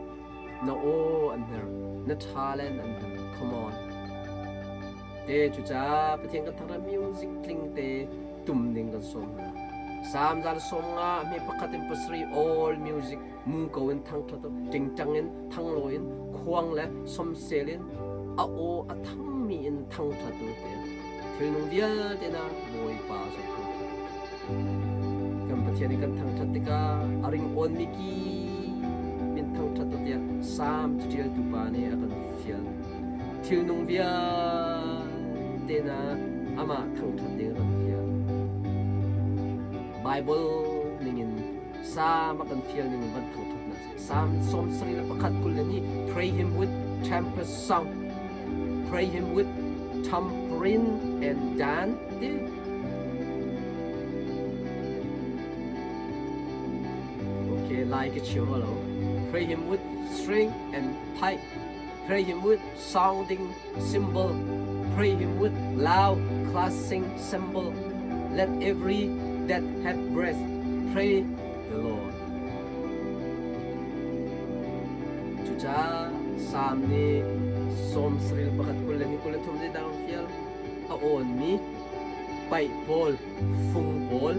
Na aw an herh. Na talent an herh. Come on. Te cucaah Pathian kan thangṭhat music tling te tum ding kan sawm hna. Psalm 150 hme pakhat in pasarih all music mu ko in thangṭhat ṭingṭang in thanglawi in khuang le somsel in a aw a thangmi in thangṭhat u te thilnung vialte na Bawipa cu thangṭhat kan Pathian i kan thangṭhat tikah a ring awnmi ki in thangṭhat u tiah Salm caṭialtu pa nih a kan fial. Thilnung vialte na amah thangṭhat ding a kan fial. Bible ningin Salm a kan fial ning in van thangṭhatnak a si. Salm 71 20 nih pray him with trumpet sound, pray him with tambourine and dance ti. Okay, lai ka chim lo. Pray him with string and pipe. Pray him with sounding cymbal. Pray him with loud clashing cymbal. Let every that hath breath pray the Lord. Cucaah Salm nih 71 21 23 zeidang fial a awnmi paih pawl, fung pawl,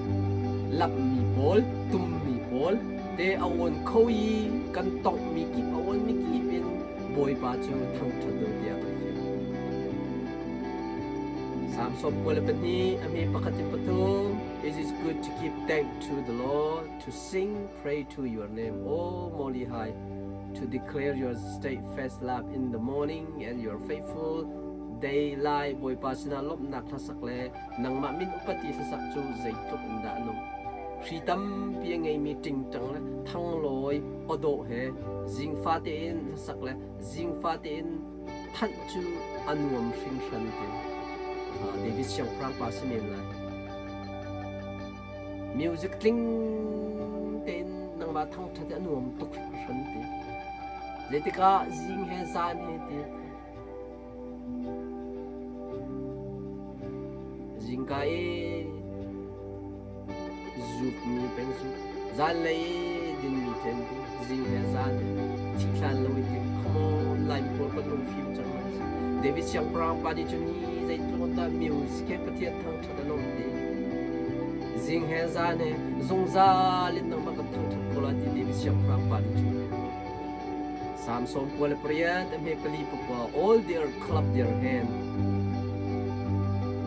lapmi pawl, tummi pawl te a awn kho i kan tonghmi kip a awnmi kip in Bawipa cu thangṭhat u tiah kan fial. Salm 92 a hme pakhat in pathum It is good to give thanks to the Lord, to sing praise to your name, O Most High, to declare your steadfast love in the morning and your faithful day lai Bawipa sinah lawmhnak hlasak le nangmah min upati hlasak cu zeitluk in dah a nung. Hri tampi a ngeimi ṭingṭang le thanglawi awdawh he zingfa tein hlasak le zingfa tein thanh cu a nuam hringhran ti. David siangpahrang pa si men lai. Music tling tein nangmah thangṭhat hi a nuam tuk hringhran ti. Zeitikah zing he zan he ti. Zingka i zukmi peng zuk, zanlei i dinmi ṭen ding, zing he zan he thihhlan lo in ding. Come on, Laimi pawl kan lungfim cang lai si. David siangpahrang pa nih cun hi zeitluk dah music he Pathian thangṭhat an um ti. Zing he zan he zungzal in nangmah kan thangṭhat ko lai ti David siangpahrang pa nih cun. Psalm 98 a hme pali pakua all their clap their hand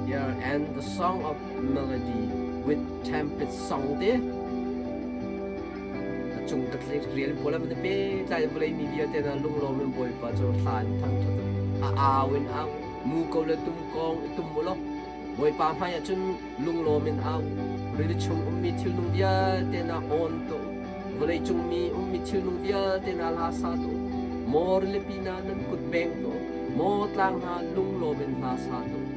here and the song of melody with trumpet song te a cung ka rial pawl an pe tlai vawlei mi vialte na lunglawm in Bawipa cu thla in thangṭhat a au in au mu ko le tum kong i tum u law Bawipa hmai ah cun lunglawm in au rili chung ummi thilnung vialte na awn tu Vawleicung mi ummi thilnung vialte hna hla sa tuah u. Maw rilipi hna nan kut beng tuah u. Maw tlang hna lunglawm in hla sa tuah u.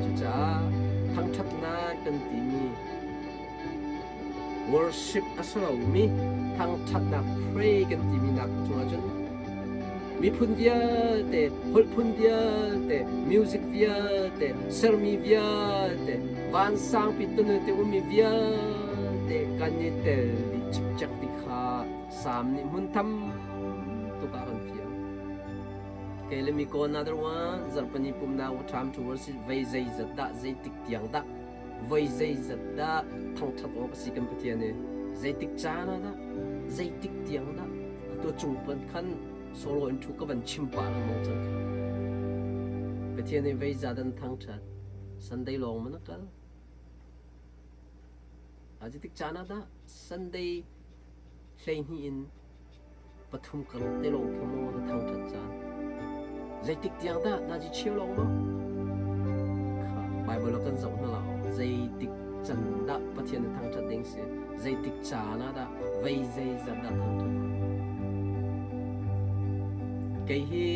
Cucaah thangṭhatnak kan timi worship a si lomi thangṭhatnak pray kan timi nak cungah cun miphun vialte, holh phun vialte, music vialte, sermi vialte, vansangpi tunu te ummi vialte kan i tel dih cikcek ti kha Salm nih hmun tam tuk ah kan fiang. Okay, let me go another one. Zarhpini pumnak what time to worship vei zeizat dah zeitik tiang dah voi zeizat dah thangṭhat awk a si kan Pathian i zeitik caan ah dah zeitik tiang dah atu cung pan khan solo in thu ka van chim pah lengmang cang kha Pathian i vei za dan thangṭhat. Sunday lawng maw na kal? A zeitik caan ah dah Sunday 12 in 3 karlak te lawng kha maw na thangṭhat caan? Zeitik tiang dah nazi cheu lawng maw? Kha Bible ah kan zoh hna lo. Zeitik can dah Pathian na thangṭhat ding si? Zeitik caan ah dah vei zeizat dah thangṭhat? Kei hi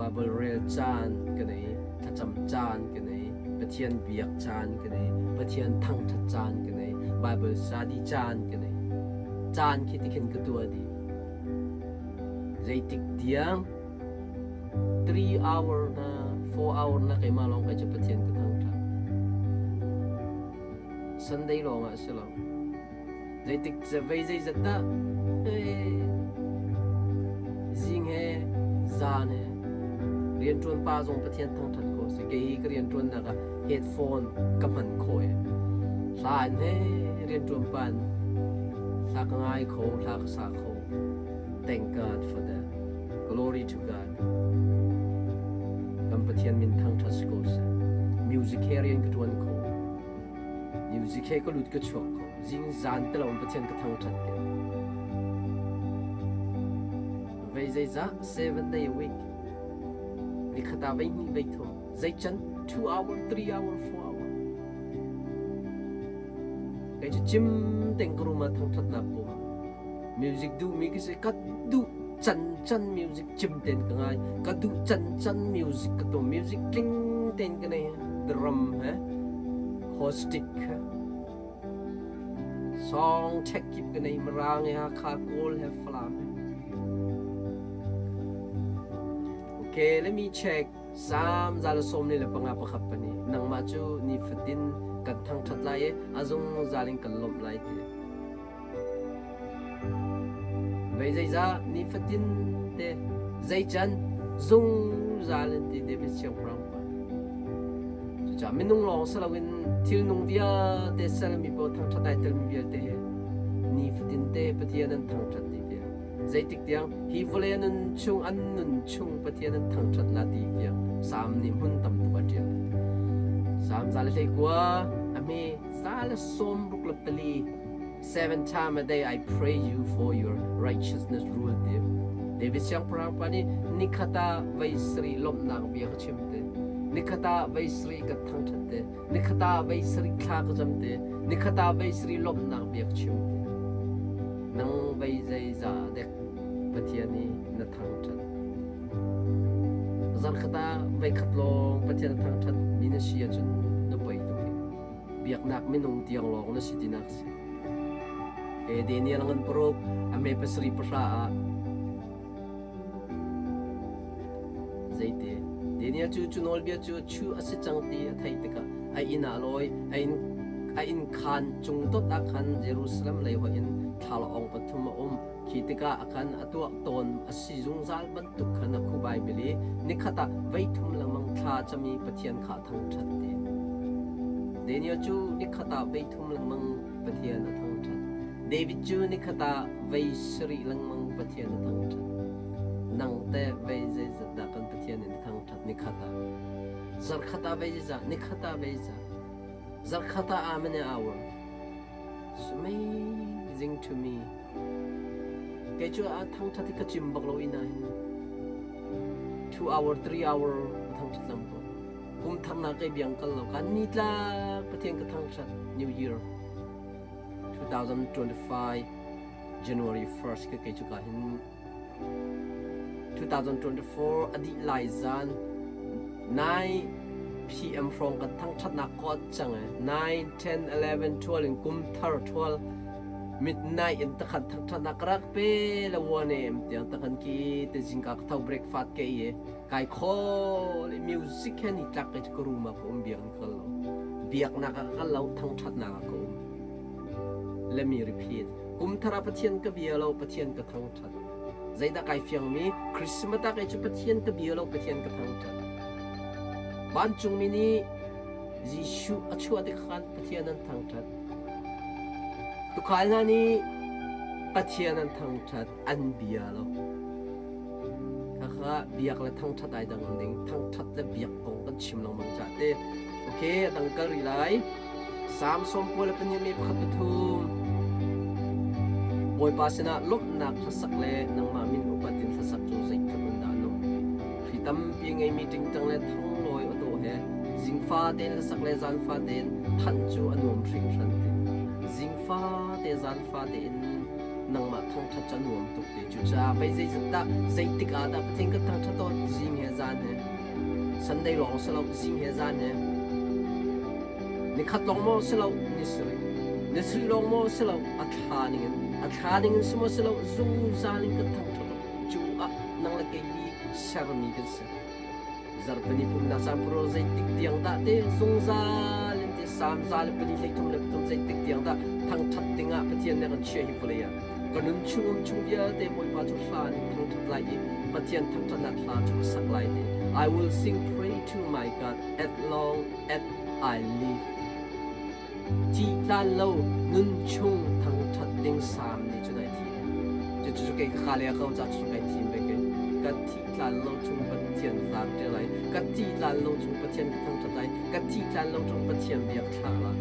Bible rel caan ka nei, thlacam caan ka nei, Pathian biak caan ka nei, Pathian thangṭhat caan ka nei, Bible study caan ka nei. Caan khi tikhin ka tuah dih. Zeitik tiang 3 hour na 4 hour na keimah lawng kai cu Pathian ka thangṭhat. Sunday lawng ah si lo. Zeitik vei zeizat dah zing he zan he rianṭuan pa zong Pathian thangṭhat khawh si. Kei hi ka rianṭuannak ah headphone ka hman khawh i hla in he rianṭuan pa in hla ka ngai kho, hla ka sa kho. Thank God for that. Glory to God. Kan Pathian min thangṭhat si ko seh. Music he rian ka ṭuan kho. Music he ka lut ka chuak kho. Zing zan te lawng Pathian ka thangṭhat ke. Vei zeizah 7 day a week. Nikhat ah vei hnih vei thum. Zei can 2 hour, 3 hour, 4 hour. Kei cu cim teng ka room ah thangṭhatnak ko. Music duhmi ka si. Ka duh can can music cim ten ka ngai. Ka duh can can music ka tuah. Music tling ten ka nei. Drum he, acoustic he, song check kip ka nei. Mirang he, Hakha, Kawl he, Falam he. Okay, let me check. Salm 145 pakhat pahnih nangmah cu nifatin kan thangṭhat lai i a zungzal in kan lawmh lai ti. Vei zeizah nifatin te zeican zungzal in ti David siangpahrang pa. Cucaah minung lawng si loin thilnung vialte sermi paoh thangṭhat ai telmi vialte he nifatin te Pathian an thangṭhat ti tiah zeitik tiang hi vawlei nun chung an nun chung Pathian an thangṭhat la ti tiang Salm nih hmun tam tuk a ṭial. Salm 119 a hme 164 Seven times a day I pray you for your righteousness rule ti. David siangpahrang pa nih nikhat ah vei sarih lawmhnak bia ka chim te. Nikhat ah vei sarih ka thangṭhat te. Nikhat ah vei sarih thla ka cam te. Nikhat ah vei sarih lawmhnak bia ka chim te. Nang vei zeiza dek Pathian i na thangṭhat. Zarkhat ah vei khat lawng Pathian a thangṭhat mi na si ahcun na poi tuk hi. Biaknak minung tiang lawng na si tinak si. E Daniel ngan paruk a me pasarih pahra ah zeite Daniel cu cu nawlbia cu chu a si cang ti a theih tikah a inn ah lawi a inn a inn khaan cung dot ah khan Jerusalem lei hoih in thlalaawng pathum a um. Khi tikah a khan a tuah tawn a si zungzal bantuk khan a khubai bil i nikhat ah voithum lengmang thla cam i Pathian kha a thangṭhat ti. Daniel cu nikhat ah voithum lengmang Pathian a thangṭhat. David cu nikhat ah voi sarih lengmang Pathian a thangṭhat. Nang teh vei zeizat dah kan Pathian in thangṭhat nikhat ah? Zarkhat ah vei zeizah? Nikhat ah vei zeizah? Zarkhat ah how many hour? It's amazing to me. Kei cu a thangṭhat hi ka cim bak lo inn ah hin. 2 hour, 3 hour ka thangṭhat lam ko. Kum tharnak kei biang kal lo. Kan ni tlak Pathian ka thangṭhat. New Year 2025 January 1st ka kei cu ka hin 2024 a dih lai zan 9 PM hrawng kan thangṭhatnak kawt cang e 9, 10, 11, 12 in kum thar 12 midnight in takhan thangṭhatnak ka rak pe le 1 am tiang takhan ki te zingka ka tho breakfast ke i kai khawl i music he ni tlak ke ka room ah ka um biak in kal lo biaknak ah ka kal lo thangṭhatnak ah ka um let me repeat Kum thar ah Pathian ka bia lo, Pathian ka thangṭhat. Zeidah kai fiangmi? Christmas ah kei cu Pathian ka bia lo, Pathian ka thangṭhat. Vancungmi nih Jesuh a chuah tik khan Pathian an thangṭhat. Tuukhal hna nih Pathian an thangṭhat, an bia lo. Khakha. kha biak le thangṭhat ai dang ning thangṭhat le biak kong kan chim lengmang ca te. Okay, a dang kal rih lai. Salm 92 mi pakhat pathum. Bawipa sinah lawmhnak hlasak le nangmah min upat in hlasak cu zeitluk in dah a nuamh. Hri tampi ngeimi ṭingṭang le thanglawi aw dawh he zingfa tein hlasak le zanfa tein thanh cu a nuam hringhran ti. Zingfa te zanfa tein nangmah thangṭhat cu a nuam tuk ti. Cucaah pei zeizat dah zeitik ah dah Pathian kan thangṭhat tawn zing he zan he. Sunday lawng si lo zing he zan he. Nikhat lawng maw si lo ni sarih. Ni sarih lawng maw si lo a thla ning in a thla ning in si maw si lo zungzal in kan thangṭhat cu ah nang le kei hi sermi kan si. Zarhpini pumnak caan puro zeitik tiang dah te zungzal in te sam za le pali hleithum le pathum zeitik tiang dah thangṭhat dingah Pathian nih a kan chiah hi vawlei ah ka nun chung um chung vialte Bawipa cu hla in thangṭhat lai i Pathian thangṭhatnak hla cu ka sak lai te. I will sing pray to my God as long as I live. Thi tlan lo nun chung thangṭhat ding sam nih cun ai thim. Cucu kei ka le ko ca cu kai thim ve kei. Ka thi tlan lo chung Pathian hla ka ṭial lai. Ka thi tlan lo chung Pathian ka thangṭhat lai. Ka thi tlan lo chung Pathian biak thlah lai.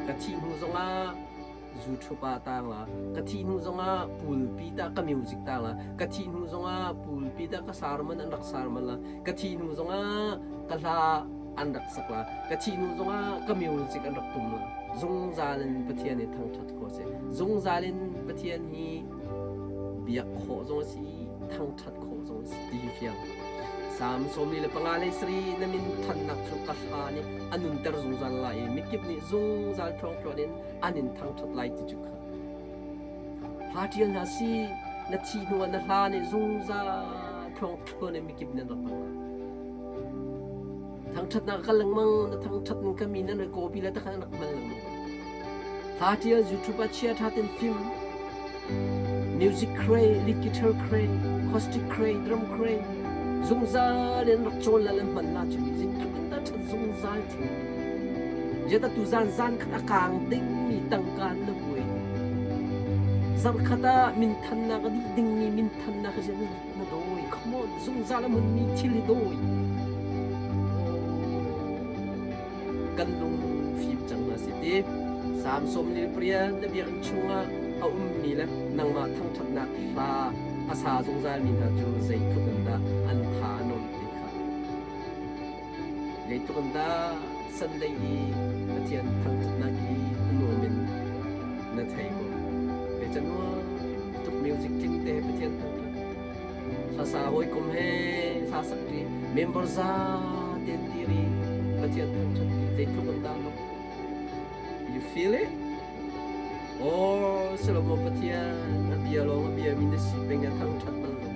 Ka thih hnu zongah YouTube ah tang la. Ka thih hnu zongah pulpi ta ka music tang la. Ka thih hnu zongah pulpi ta ka sermon an rak sermon la. Ka thih hnu zongah ka hla an rak sak la. Ka thih hnu zongah ka music an rak tum la. Zungzal in Pathian i thangṭhat khawh a si. Zungzal in Pathian hi biak khawh zong a si, thangṭhat khawh zong a si ti hi fiang. Salm 45 le sari na min thannak cu ka hla nih a nunter zungzal lai i mikip nih zungzal thluangthluan in an in thangṭhat lai ti cu kha. Hla ṭial hna si, na thih hnuah na hla nih zungzal thluangthluan in mikip nih an rak hmang lai. Thangṭhatnak kal lengmang, na thangṭhat ning kha mi nan rak kawpi le takhan an rak hman lengmang. Hla ṭial YouTube ah chia ṭha ten film, music cray, lead guitar cray, acoustic cray, drum cray, zungzal in rak cawn la le hman la cu zeitluk in dah ṭhat zungzal thing. Jeta tu zan zan khat a kaang dingmi tangka na buai. Zarkhat ah minthannak a dih dingmi minthannak hi na dawi. Come on, zungzal a hmunmi thil hi dawi. Kan lung fim cang hna si ti. Salm 48 na biakinn chungah a ummi le nangmah thangṭhatnak hla a sa zungzalmi hna cu zeitluk in dah an tha a nuamh ti kha. Zeitluk in dah Sunday i Pathian thangṭhatnak hi a nuam in na thei ko. Kei ca nuam tuk music tling te he Pathian thangṭhat. Hlasa hawikom he hla sak ṭi, member za ten dir i Pathian thangṭhat ti zeitluk in dah nuam. You feel it? Oh, Solomon Pathian, a bia lawng a bia mi na si peng a thangṭhat bal lo.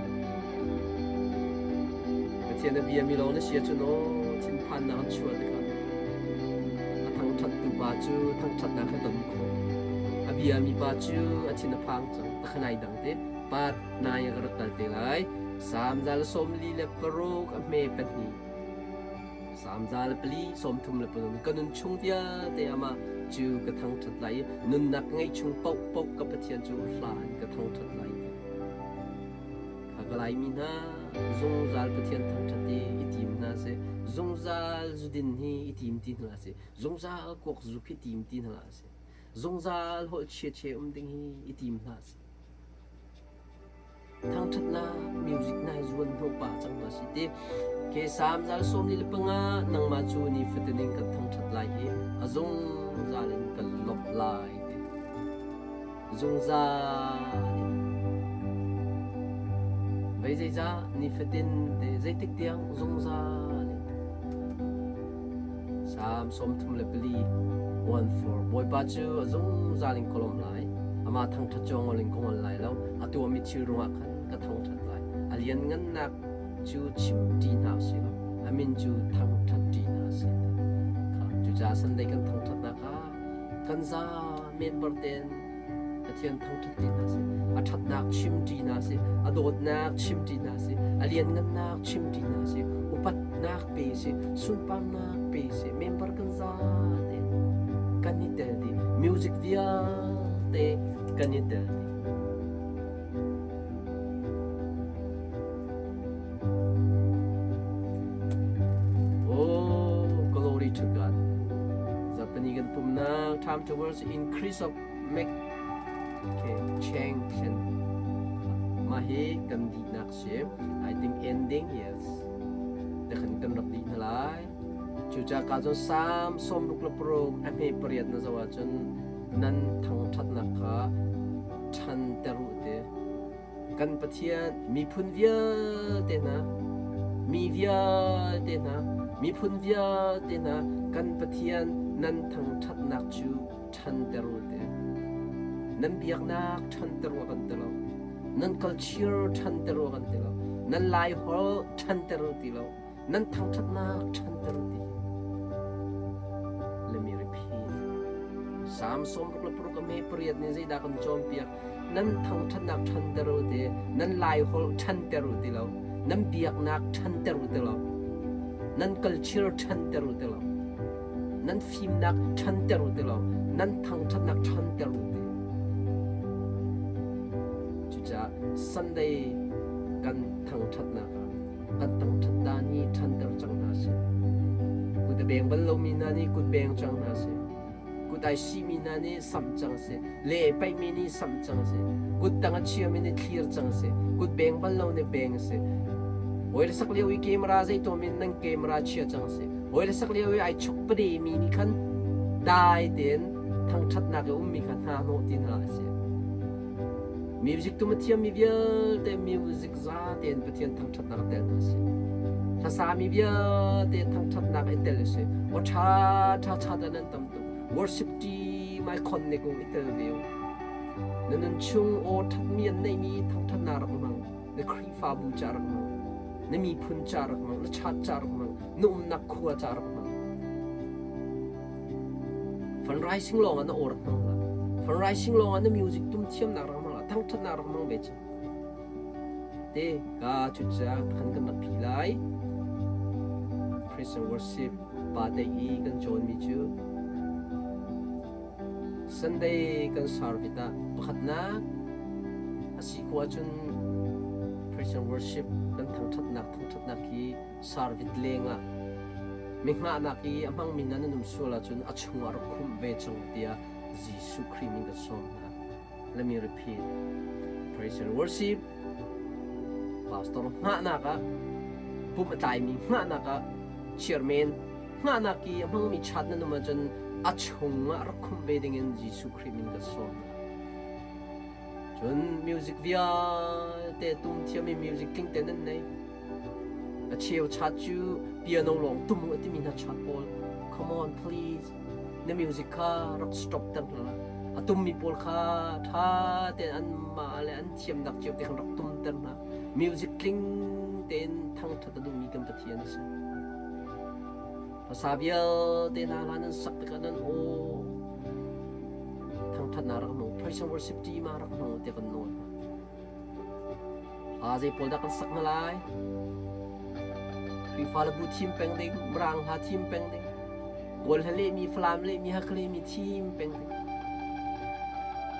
Pathian a bia mi lawng na si ahcun aw thinphannak an chuah tikah a thangṭhat tu pa cu thangṭhatnak he don khawh. A bia mi pa cu a thin a phang cang. Takhanai dang te pat nai ka rak kal te lai. Salm zal 46 a hme pahnih. Salm 4 34 ka nun chung vialte amah cu ka thangṭhat lai i nunnak ka ngeih chung paohpaoh ka Pathian cu hla in ka thangṭhat lai. Kha ka Laimi hna zungzal Pathian thangṭhat i i tim hna sih. Zungzal zudin hi i tim ti hna sih. Zungzal kuak zuk hi tim ti hna sih. Zungzal holh chia um ding hi i tim hna sih. Thangṭhatnak music nai zuan hnawh pah cang hna si ti. Ke Salm 45 nangmah cu nifatin in kan thangṭhat lai i a zungzal in kan lawmh lai ti. Zungzal in. Vei zeizah nifatin te zeitik tiang zungzal in. Salm 34 1-4 Bawipa cu a zungzal in ka lawmh lai. Amah thangṭhat cu a ngol in ka ngol lai lo. A tuahmi thil ruangah khan ka thangṭhat lai. A lianngannak cu chim ṭi hna usih law a min cu thangṭhat ṭi hna sih. Kha cucaah Sunday kan thangṭhatnak ah kan za member tein Pathian thangṭhat ṭi hna sih. A ṭhatnak chim ṭi hna sih. A dawtnak chim ṭi hna sih. A lianngannak chim ṭi hna sih. Upatnak pe sih. Sunparnak pe sih. Member kan za tein kan i tel dih. Music vialte kan i tel dih. time towards increase of make okay change thlen. Mah hi kan dihnak si. I think ending, yes. Tekhan kan rak dih hna lai. Cucaah cun Salm 66 a hme pariat na zoh ahcun nan thangṭhatnak kha ṭhanter u ti. Kan Pathian miphun vialte hna, mi vialte hna, miphun vialte hna kan Pathian nan thangṭhatnak cu ṭhanter u ti. Nan biaknak ṭhanter u a kan ti lo. Nan culture ṭhanter u a kan ti lo. Nan Laiholh ṭhanter u ti lo. Nan thangṭhatnak ṭhanter u ti. Let me repeat. Salm 66 a hme pariat nih zeidah kan cawnpiak? Nan thangṭhatnak ṭhanter u ti, nan Laiholh ṭhanter u ti lo, nan biaknak ṭhanter u ti lo, nan culture ṭhanter u ti lo, nan fimnak ṭhanter u ti lo, nan thangṭhatnak ṭhanter u ti. Cucaah Sunday kan thangṭhatnak ah kan thangṭhat dan hi ṭhanter cang hna sih. Kut a beng bal lomi hna nih kut beng cang hna sih. Kut ai sihmi hna nih samh cang sih. Le paihmi nih samh cang sih. Kut tang a chiami nih thlir cang sih. Kut beng bal lo nih beng sih. Hawi le sak lio i camera zei tuam in nan camera chia cang sih. Hawi le sak lio i ai chuk pade mi nih khan dai tein thangṭhatnak i ummi kha hna hnawh ti hna a si. Music tum a thiammi vialte music za tein Pathian thangṭhatnak a tel hna si. Hlasami vialte thangṭhatnak i tel a si. Aw ṭha ṭha ṭha dah nan tam tuk. Worship team ai khon ne kung i tel ve u. Na nun chung aw ṭhatmi an neihmi thangṭhatnak rak hmang. Na Khrihfabu ca rak hmang. Na miphun ca rak hmang. Na church ca rak hmang. Na umnak khua ca rak hmang. Fundraising lawng ah na aw rak hmang hlah. Fundraising lawng ah na music tum thiamnak rak hmang hlah. Thangṭhatnak rak hmang ve cang. Te ka cucaah khan kan rak phi lai. Praise and worship pa te i kan cawnmi cu Sunday kan service ah pakhatnak a si khawh ahcun praise and worship kan thangṭhatnak thangṭhatnak hi service lengah mi hngahnak i a hmangmi hna nan um sual ahcun a chungah rak khumh ve cang tiah Jesuh Khrih min kan sawm hna. Let me repeat. Praise and worship. Pastor hngahnak ah pum a tlaimi hngahnak ah chairman hngahnak i a hmangmi chat nan um ahcun a chungah rak khumh ve dingin Jesuh Khrih min kan sawm hna. Cun music vialte tum thiam i music tling te nan nei. A cheu chat cu piano lawng tum a timi hna chat pawl. Come on please. Na music kha rak stop ter hna. A tummi pawl kha ṭha tein anmah le an thiamnak cio te khan rak tum ter hna. Music tling tein thangṭhat a duhmi kan Pathian a si. Hmasa vialte hna hla nan sak tikah nan aw thangṭhatnak rak hmang. Praise and worship team ah rak hmang tiah kan nawl hna. Hla zei pawl dah kan sak hna lai? Khrihfa le bu thim peng ding, Mirang hla thim peng ding, Kawl hla lehmi, Falam lehmi, Hakha lehmi thim peng ding.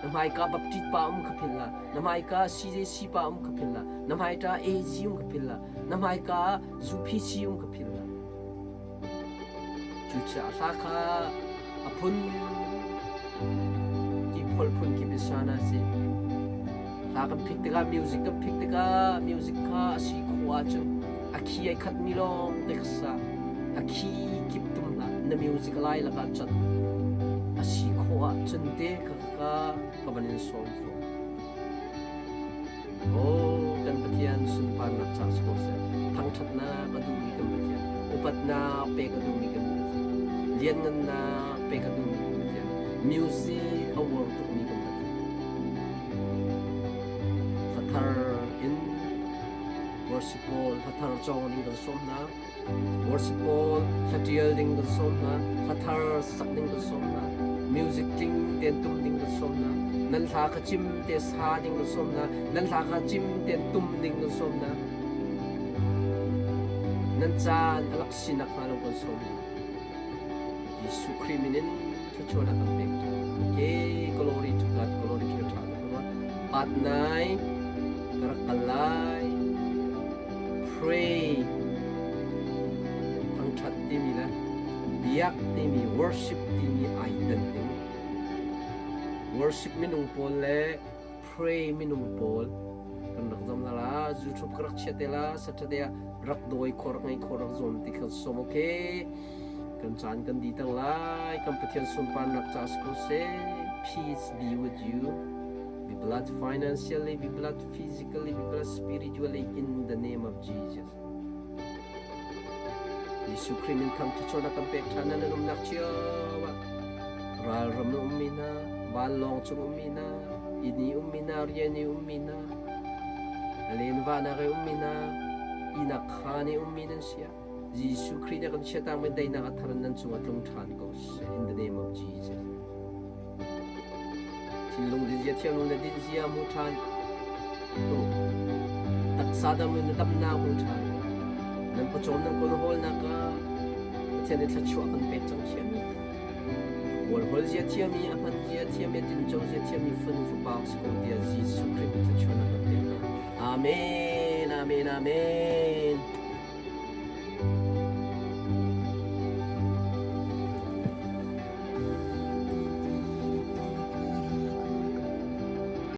Na hmaika Baptist pa um kha philh la, na hmaika CJC pa um kha philh la, na hmaika AG um kha philh la, na hmaika UPC um kha philh la. Cucaah hla kha a phun kip holh phun kip in sa hna sih. Hla kan phik tikah music kan phik tikah music kha a si khawh ahcun a khi ai khatmi lawng te kha sa. A khi kip tum hlah. Na music lai lakah cat. A si khawh ahcun te kha ka ka van in sawm fawn. Aw kan Pathian sunparnak ca si ko seh. Thangṭhatnak a duhmi kan Pathian, upatnak pek a duhmi kan Pathian, lianngannak pek a duhmi kan Pathian, music a uar tukmi kan Pathian. Hlathar in worship pawl hlathar cawng ding kan sawm hna. Worship pawl hlatial ding kan sawm hna, hlathar sak ding kan sawm hna, music tling tein tum ding kan sawm hna, nan hla kha cim te sa ding kan sawm hna, nan hla kha cim tein tum ding kan sawm hna. Nan caan a lak sinak hnga lo kan sawm hna. Jesuh Khrih min in thluachuahnak kan pek ṭhan. Okay, glory to God, glory to God. Pat nai ka rak kal lai. Pray thangṭhat timi le biak timi worship timi ai dan ding. Worship minung pawl le pray minung pawl kan rak zam la. YouTube ka rak chia te la. Saturday ah rak dawi kho, rak ngei kho, rak zuam ti kha som. Okay, kan caan kan di tang lai. Kan Pathian sunparnak ca si ko seh. Peace be with you. Be blessed financially, be blessed physically, be blessed spiritually in the name of Jesus. Jesuh Khrih min thang thluachuahnak kan pek ṭhan. Nan umnak cio ah, ralram na ummi hna, vanlawng cung ummi hna, inn i ummi hna, rian i ummi hna, lenvahnak i ummi hna, ihnak khaan i ummi nan si ah, Jesuh Khrih nih kan chiatakmi daihnak a thar in nan cungah tlung ṭhan ko seh in the name of Jesus. Thinlung dinzia, thianglung na dinzia hmu ṭhan. Taksa dam in na damnak hmu ṭhan. Nan pawcawm nan kawlhawlnak ah Pathian nih thluachuah kan pek cang thiam. Kawlhawl zia thiam i a hman zia thiam i a tinco zia thiam i fanu fapa si ko tiah Jesuh Khrih nih thluachuahnak kan pek hna. Amen, amen, amen.